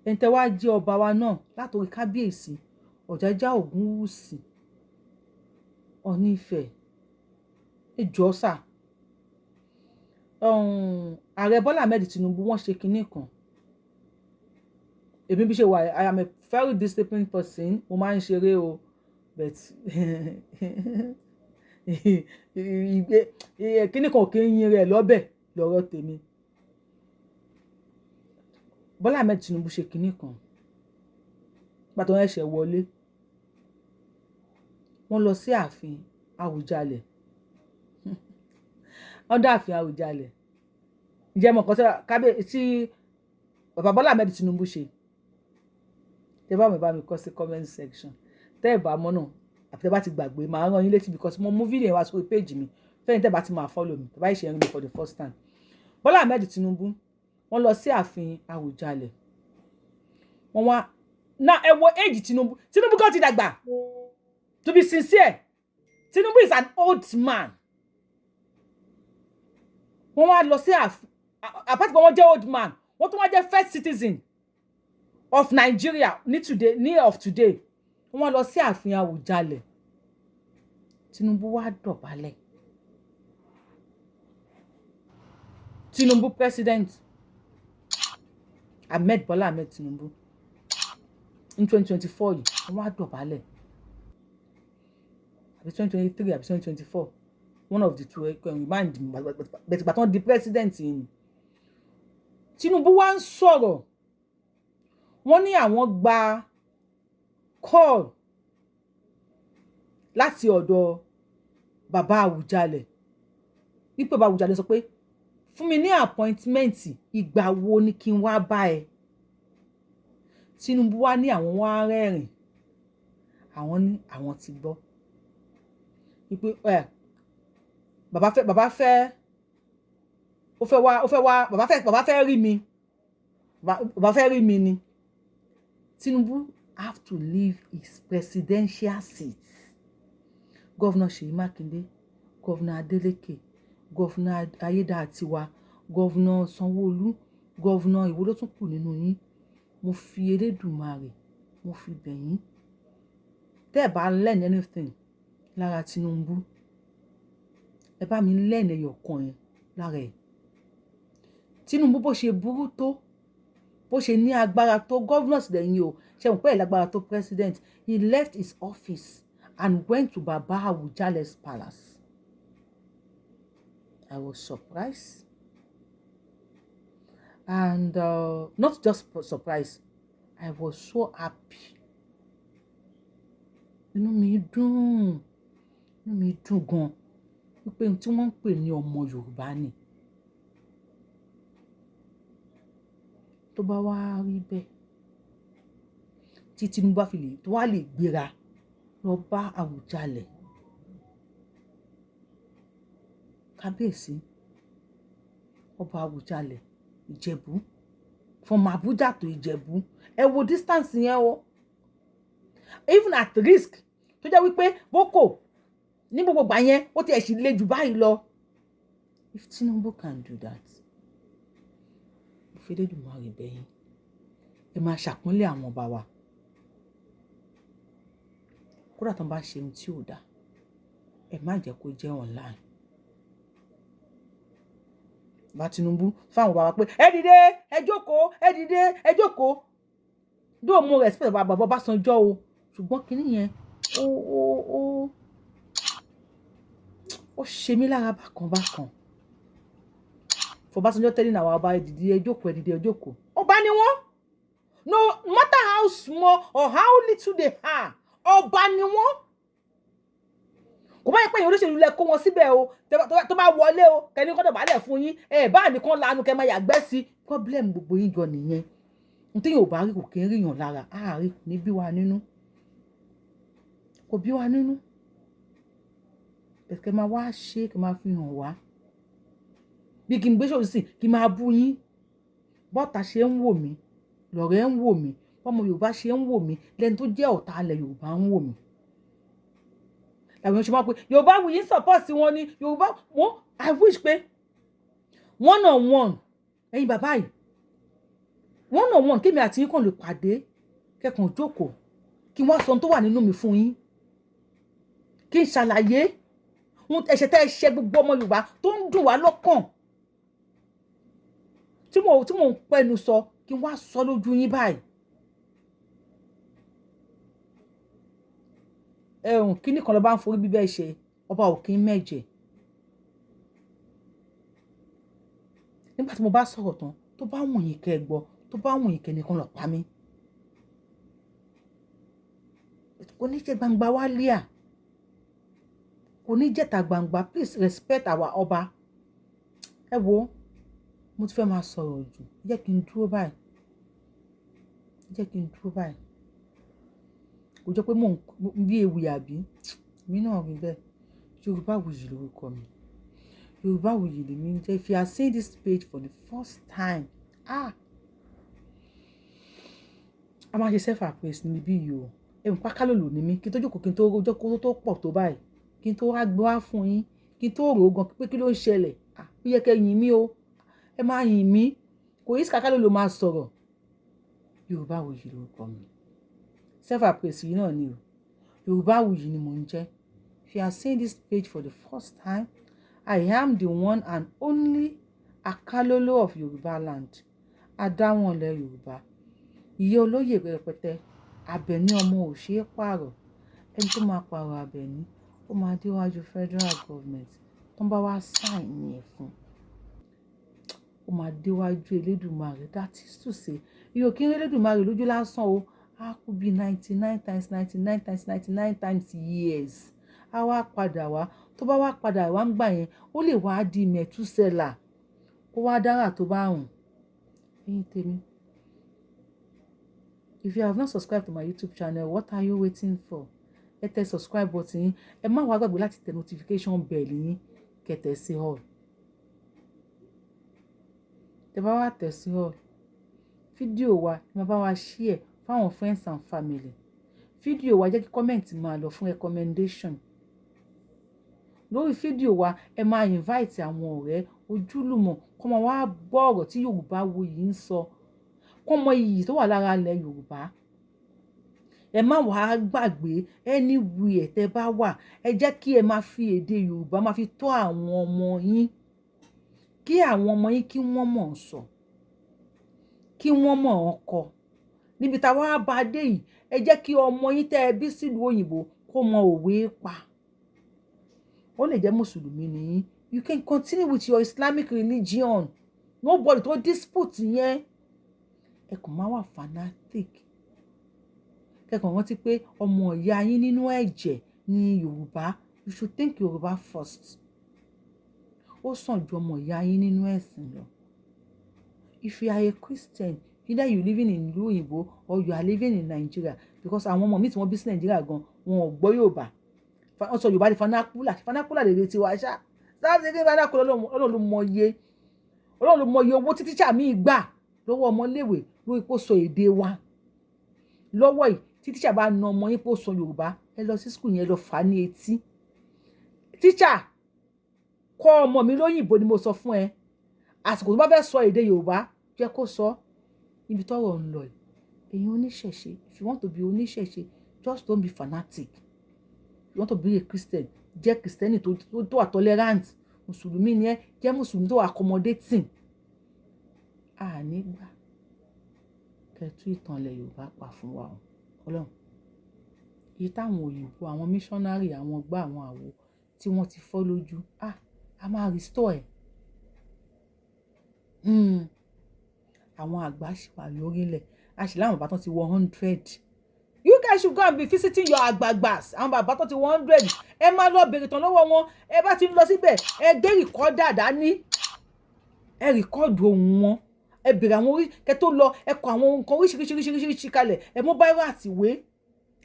Ẹni tẹ́ wá jẹ́ ọba wa náà, látòrí kábíyèsí Ọ̀jájá Ògúnwùsì Ọọ̀ni Ifẹ̀, ẹ jọ̀ọ́ sà. Ààrẹ Bọ́lá Ahmed Tinubu, wọ́n ṣe kinní kan. Èmi bí ṣe wà, I am a very disciplined person. Mo máa ń ṣeré o, but kinní kan kì í yin rẹ̀ lọ́bẹ̀ lọ́rọ̀ tèmi. Bọ́lá Ahmed Tinubu ṣe kinní kan pàtó wọn ṣẹ̀ wọlé. Wọ́n lọ sí ààfin Àwùjalẹ̀, wọ́n dá ààfin Àwùjalẹ̀. Ǹjẹ́ mọ̀ nǹkan tí bàbá Bọ́lá Ahmed Tinubu ṣe? Tẹ́ bá mi, bá mi kọ sí comment section. Tẹ́ ẹ̀ bá mọ̀ náà, àfi tẹ́ bá ti gbàgbé, màá rán yín létí, because mo mú fídíò yẹn wá sórí page mi fẹ́yìn. Tẹ́ bá ti máa follow mi, tẹ́ bá ṣe ń rí mi for the first time, Bọ́lá Ahmed Tinubu, wọ́n lọ sí ààfin Àwùjalẹ̀. Wọ́n wá now, ẹ wo age Tinubu. Tinubu kan ti dàgbà. To be sincere, Tinubu is an old man. Wọ́n wá lọ sí ààfin. Apart from wọ́n jẹ́ old man, wọ́n tún wá jẹ́ first citizen of Nigeria ní today, ní of today. Wọ́n wá lọ sí ààfin Àwùjalẹ̀. Tinubu wá dọ̀bálẹ̀. Tinubu, president Ahmed Bola Ahmed Tinubu, ní 2024 yìí, wọ́n wá dọ̀bálẹ̀, àbí 2023, àbí 2024, one of the two, ẹ remind me. But ìgbà tó ń di president yìí ni Tinubu wá ń sọ̀rọ̀. Wọ́n ní àwọn gba call láti ọ̀dọ̀ bàbá Àwùjalẹ̀, wípé bàbá Àwùjalẹ̀ sọ pé, "Fún mi ní appointment, ìgbà wo ni kí n wá bá ẹ?" Tinubu wá ní àwọn wá rẹ́rìn. Àwọn ní àwọn ti gbọ́ wípé ẹ bàbá fẹ́ ó fẹ́ wá, ó fẹ́ wá, bàbá fẹ́ rí mi, bàbá fẹ́ rí mi ni. Tinubu have to leave his presidential seat. Governor Ṣèyí Mákindé, Governor Adeleke, Governor Ayédàtiwa, Governor Sanwó-Olú, Governor ìwo ló tún kù nínú yín? Mo fi Elédùmarè, mo fi bẹ̀ yín, tẹ́ ẹ̀ bá learn anything lára Tinubu, ẹ bá mi learn ẹyọ kan yẹn lára ẹ̀. Tinubu, bó ṣe burú tó, bó ṣe ní agbára tó, governors lẹ́yìn o, ṣe mọ̀ pé ẹ̀ lágbára tó president, he left his office and went to Baba Awujale's palace. I was surprised, and not just surprised, I was so happy. Inú mi dùn, inú mi dùn gan wípé tí wọ́n ń pè ní ọmọ Yorùbá ni. Tó bá wá rí bẹ́ẹ̀, tí Tinubu bá fi lè tó wá lè gbéra lọ bá Àwùjalẹ̀, kábíyèsí ọba Àwùjalẹ̀ Ìjẹ̀bú, from Abuja to Ìjẹ̀bú, ẹ wo distance yẹn o, even at risk tó jẹ́ wípé Boko ní gbogbo ìgbà yẹn, ó ti ẹ̀ sì le jù báyìí lọ. If Tinubu can do that, mo fi Elédùmarè bẹ̀ yín, ẹ máa ṣàpọ́nlé àwọn ọba wa. Kódà tó ń bá ṣe ohun tí ò dáa, ẹ má jẹ́ kó jẹ́ online. Bá Tinubu fáwọn bàbá pé ẹ dìde, ẹ jókòó, ẹ dìde, ẹ jókòó. Dóò mo respect bàbá Ọbásanjọ́ o, ṣùgbọ́n kinní yẹn ó ṣe mí lára bákan bákan. For Ọbásanjọ́ telling our ọba, "Ẹ dìde, ẹ jókòó, ẹ dìde, ẹ jókòó." Ọba ni wọ́n. No matter how small or how little they are, ọba ni wọ́n. Kò bá yẹ pé èèyàn olóṣèlú lẹ kó wọn síbẹ̀ o, tó bá wọlé o, kẹ́ni kọ́ dọ̀bálẹ̀ fún yín, ẹ bá nìkan lanu kẹ́ máa yàgbẹ́ sí. Problem gbogbo yín jọ nìyẹn. N tí yóò bá rí kò kí ń ríyàn lára, àárí kò ní bí wa nínú, kò bí wa nínú. Kẹ́ máa wá ṣe, kẹ́ máa fi hàn wá bí kí n gbé sòrò sí, kí n máa bú yín. Bọ́ta ṣe ń wò mí, lọ̀rẹ́ ń wò mí, bọ́mọ Yorùbá ṣe ń wò mí, lẹ́ni tó jẹ́ ọ̀tá alẹ̀ Yorùbá ń wò mí, làwọn èèyàn ṣe máa pé Yorùbá Wuyì support wọn ni Yorùbá wọn. I wish pé one on one, ẹ̀yin bàbá yìí, one on one, kémi àti yín kàn lè pàdé, kẹ́kàn jókòó, kí wọ́n sọ ohun tó wà nínú mi fún yín, kí n ṣàlàyé ẹ̀ṣẹ̀ tẹ́ ẹ ṣe gbogbo ọmọ Yorùbá tó ń dùn wá lọ́kàn, tí mo ń pẹ́nu sọ, kí n wá sọ lójú yín báyìí. Ẹ̀hún kíní kan ló bá ń forí bíbẹ́ ṣe ọba ò kí ń mẹ̀jẹ̀. Nígbà tí mo bá sọ̀rọ̀ tán, tó bá wùn yín kẹ́ ẹ gbọ́, tó bá wùn yín kẹ́ nìkan lọ pa mí. Kò ní jẹ́ gbangba wálíà, kò ní jẹ́ta gbangba. Please respect our ọba. Ẹ wo, mo ti fẹ́ máa sọ̀rọ̀ jù. Jẹ́ kí n dúró báyìí, jẹ́ kí n dúró báyìí. Kò jọ pé mò ń bí ewì àbí èmi náà rí bẹ́ẹ̀. Yorùbáwùyí lórúkọ mi, Yorùbáwùyí lèmi ń jẹ́. If you are seeing this page for the first time, ah, a máa ṣe self appraise níbí yìí o. Ẹ̀mí pákálòlò ni mí. Kí n tó jókòó, kí n tó rojọ́ kó tó pọ̀ tó báyìí, kí n tó wá gbé wá fún yín, kí n tó rò ó gan pé kí ló ń ṣẹlẹ̀. Ah, ó yẹ kẹ́ yìn mí o, ẹ máa yìn mí. Kò yí sí kákálòlò máa sọ̀rọ̀. Yorùbáwùyí lórúkọ mi, self appraise yìí náà ni o. Yorùbáwùyí ni mò ń jẹ́. If you are seeing this page for the first time, I am the one and only Akalolo of Yorùbá land, Adáwọ̀nlẹ̀ Yorùbá, ìyá olóyè rẹpẹtẹ, Àbẹ̀ní ọmọ ò ṣeé pààrọ̀. Ẹni tó máa pààrọ̀ Àbẹ̀ní, ó máa déwájú federal government, tó ń bá wá sign ẹ̀ fún, ó máa déwájú Elédùmarè. That is to say, ìyó kí n rí Elédùmarè lójú lásán o, á kú bí 99 times 99 times 99 times years, á wá padà wá. Tó bá wá padà wá ń gbà yẹn, ó lè wá di mẹ̀túsẹ̀là, kó wá dára tó bá hùn. Ẹ̀yin tèmi, if you have not subscribed to my YouTube channel, what are you waiting for? Ẹ tẹ subscribe button yín. Ẹ má wá gbàgbé láti tẹ notification bell yín, kẹ́ tẹ̀ sí all. Tẹ bá wá tẹ̀ sí all, fídíò wa, ẹ máa bá wa share fáwọn friends and family. Fídíò wa, jẹ́ kí comment máa lọ fún recommendation lórí fídíò wa. Ẹ máa invite àwọn ọ̀rẹ́, ojúlùmọ̀, kó máa wá gbọ́ ọ̀rọ̀ tí Yorùbáwùyí ń sọ, kó mọ iyì tó wà lára ilẹ̀ Yorùbá. Ẹ má wàá gbàgbé, anywhere tẹ́ bá wà, ẹ jẹ́ kí ẹ máa fi èdè Yorùbá máa fi tọ́ àwọn ọmọ yín, kí àwọn ọmọ yín kí wọ́n mọ̀ ọ́n sọ, kí wọ́n mọ̀ ọ́n kọ. Níbi táwa bá dé yìí, ẹ jẹ́ kí ọmọ yín tẹ́ ẹ bí sílùú òyìnbó kó mọ òwe pa. Ó lè jẹ́ mùsùlùmí ni yín, you can continue with your Islamic religion, nobody tó dispute yẹn. Ẹ kàn má wà fanatic. Kẹ́kọ̀ọ́ rántí pé ọmọ ìyá yín nínú ẹ̀jẹ̀ ní Yorùbá. You should think Yorùbá first. Ó sàn ju ọmọ ìyá yín nínú ẹ̀sìn lọ. If you are a Christian, either you living in ìlú òyìnbó or you are living in Nigeria, because àwọn ọmọ mi tí wọ́n bí sí Nàìjíríà gan, wọn ò gbọ́ Yorùbá. Wọ́n sọ Yorùbá di vernacular. Vernacular lè tiwa ṣá sáà ní vernacular. Ọlọ́run ló mọ iye, Ọlọ́run ló mọ iye owó tí tíṣà míì gbà lọ́wọ́ ọmọléèwé lórí kó sọ èdè wa. Lọ́wọ́ yìí, tí tíṣà bá na ọmọ yín pé ó sọ Yorùbá, ẹ lọ sí school yẹn, lọ fà á ní etí. Tíṣà kọ́ ọmọ mi lóyìnbó ni mo sọ fún ẹ. Àsìkò tó bá fẹ́ sọ èdè Yorùbá, jẹ́ kó sọ. Níbi tọ́rọ̀ ń lọ yìí, ẹ̀yin oníṣẹ̀ṣe, if you want to be oníṣẹ̀ṣe, just don't be fanatic. If you want to be a Christian, jẹ́ Christian tó wà tolerant. Mùsùlùmí ni ẹ jẹ́, mùsùlùmí tó wà accommodating. Àní gbà kẹtù ìtàn ilẹ̀ Yorùbá pa fún wa o. Ọlọ́run, èyí táwọn òyìnbó, àwọn missionary, àwọn gbá, àwọn àwo tí wọ́n ti fọ́ lójú, ah, a máa restore ẹ̀. Àwọn àgbà ṣì wà lórílẹ̀. A sì láwọn bàbá tó ti wọ 100. You guys should go and be visiting your àgbààgbàs. Àwọn bàbá tó ti wọ 100, ẹ máa lọ bèrè tán lọ́wọ́ wọn. Ẹ bá ti ń lọ síbẹ̀, ẹ gbé recorder dání, ẹ record ohùn wọn, ẹ bèrè àwọn orí kẹ tó lọ. Ẹ kọ àwọn nǹkan oríṣiríṣiríṣiríṣi kalẹ̀. Ẹ mú báírò àtìwé,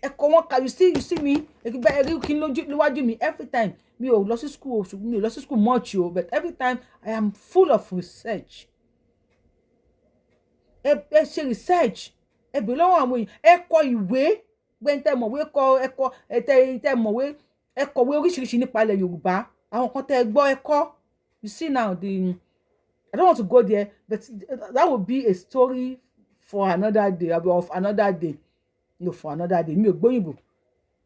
ẹ kọ wọn kà. You see, you see me, ẹ rí kí n lójú níwájú mi every time. Mi ò lọ sí school, mi ò lọ sí school much o, but every time I am full of research. Ẹ ṣe research, ẹ bèrè lọ́wọ́ àwọn èèyàn, ẹ kọ ìwé gbẹ̀ntẹ́ mọ̀wé kọ, ẹ kọ, ẹ tẹ mọ̀wé, ẹ kọ̀wé oríṣiríṣi nípa ilẹ̀ Yorùbá. Àwọn kan tẹ́ ẹ gbọ́, ẹ kọ́. You see now, the I don't want to go there, but that will be a story for another day, of another day, no, for another day. Mi ò gbóyìnbó.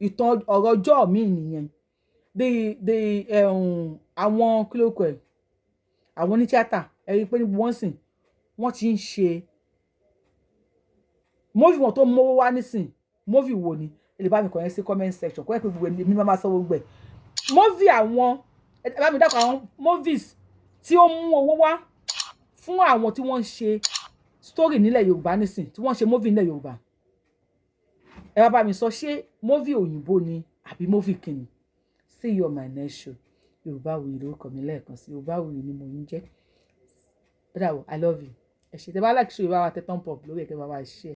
Ìtàn ọ̀rọ̀ ọjọ́ mi nìyẹn. The àwọn kílókù ẹ̀, àwọn onítíátà, ẹ rí i pé níbi wọ́n sìn, wọ́n ti ń ṣe movie wọn tó mówó wá nísìn. Movie wo ni? Ẹ lè bá mi kọ yẹn sí comment section. Kó yẹ pé gbogbo èmi máa sọ gbogbo ẹ̀. Movie àwọn, ẹ bá mi dákọ̀ àwọn movies tí ó mú owó wá fún àwọn tí wọ́n ń ṣe story nílẹ̀ Yorùbá nísìn, tí wọ́n ń ṣe movie nílẹ̀ Yorùbá. Ẹ bá bá mi sọ, ṣé movie òyìnbó ni àbí movie kìnnì? See you on my next show. Yorùbáwùyí lórúkọ mi. Lẹ́ẹ̀kan sí, Yorùbáwùyí ni mò ń jẹ́. Ó dàbọ̀, I love you. Ẹ ṣé. Tẹ́ bá like show, ìbá wa tẹ thumb up lórí ẹ̀kẹ́, bá wa share.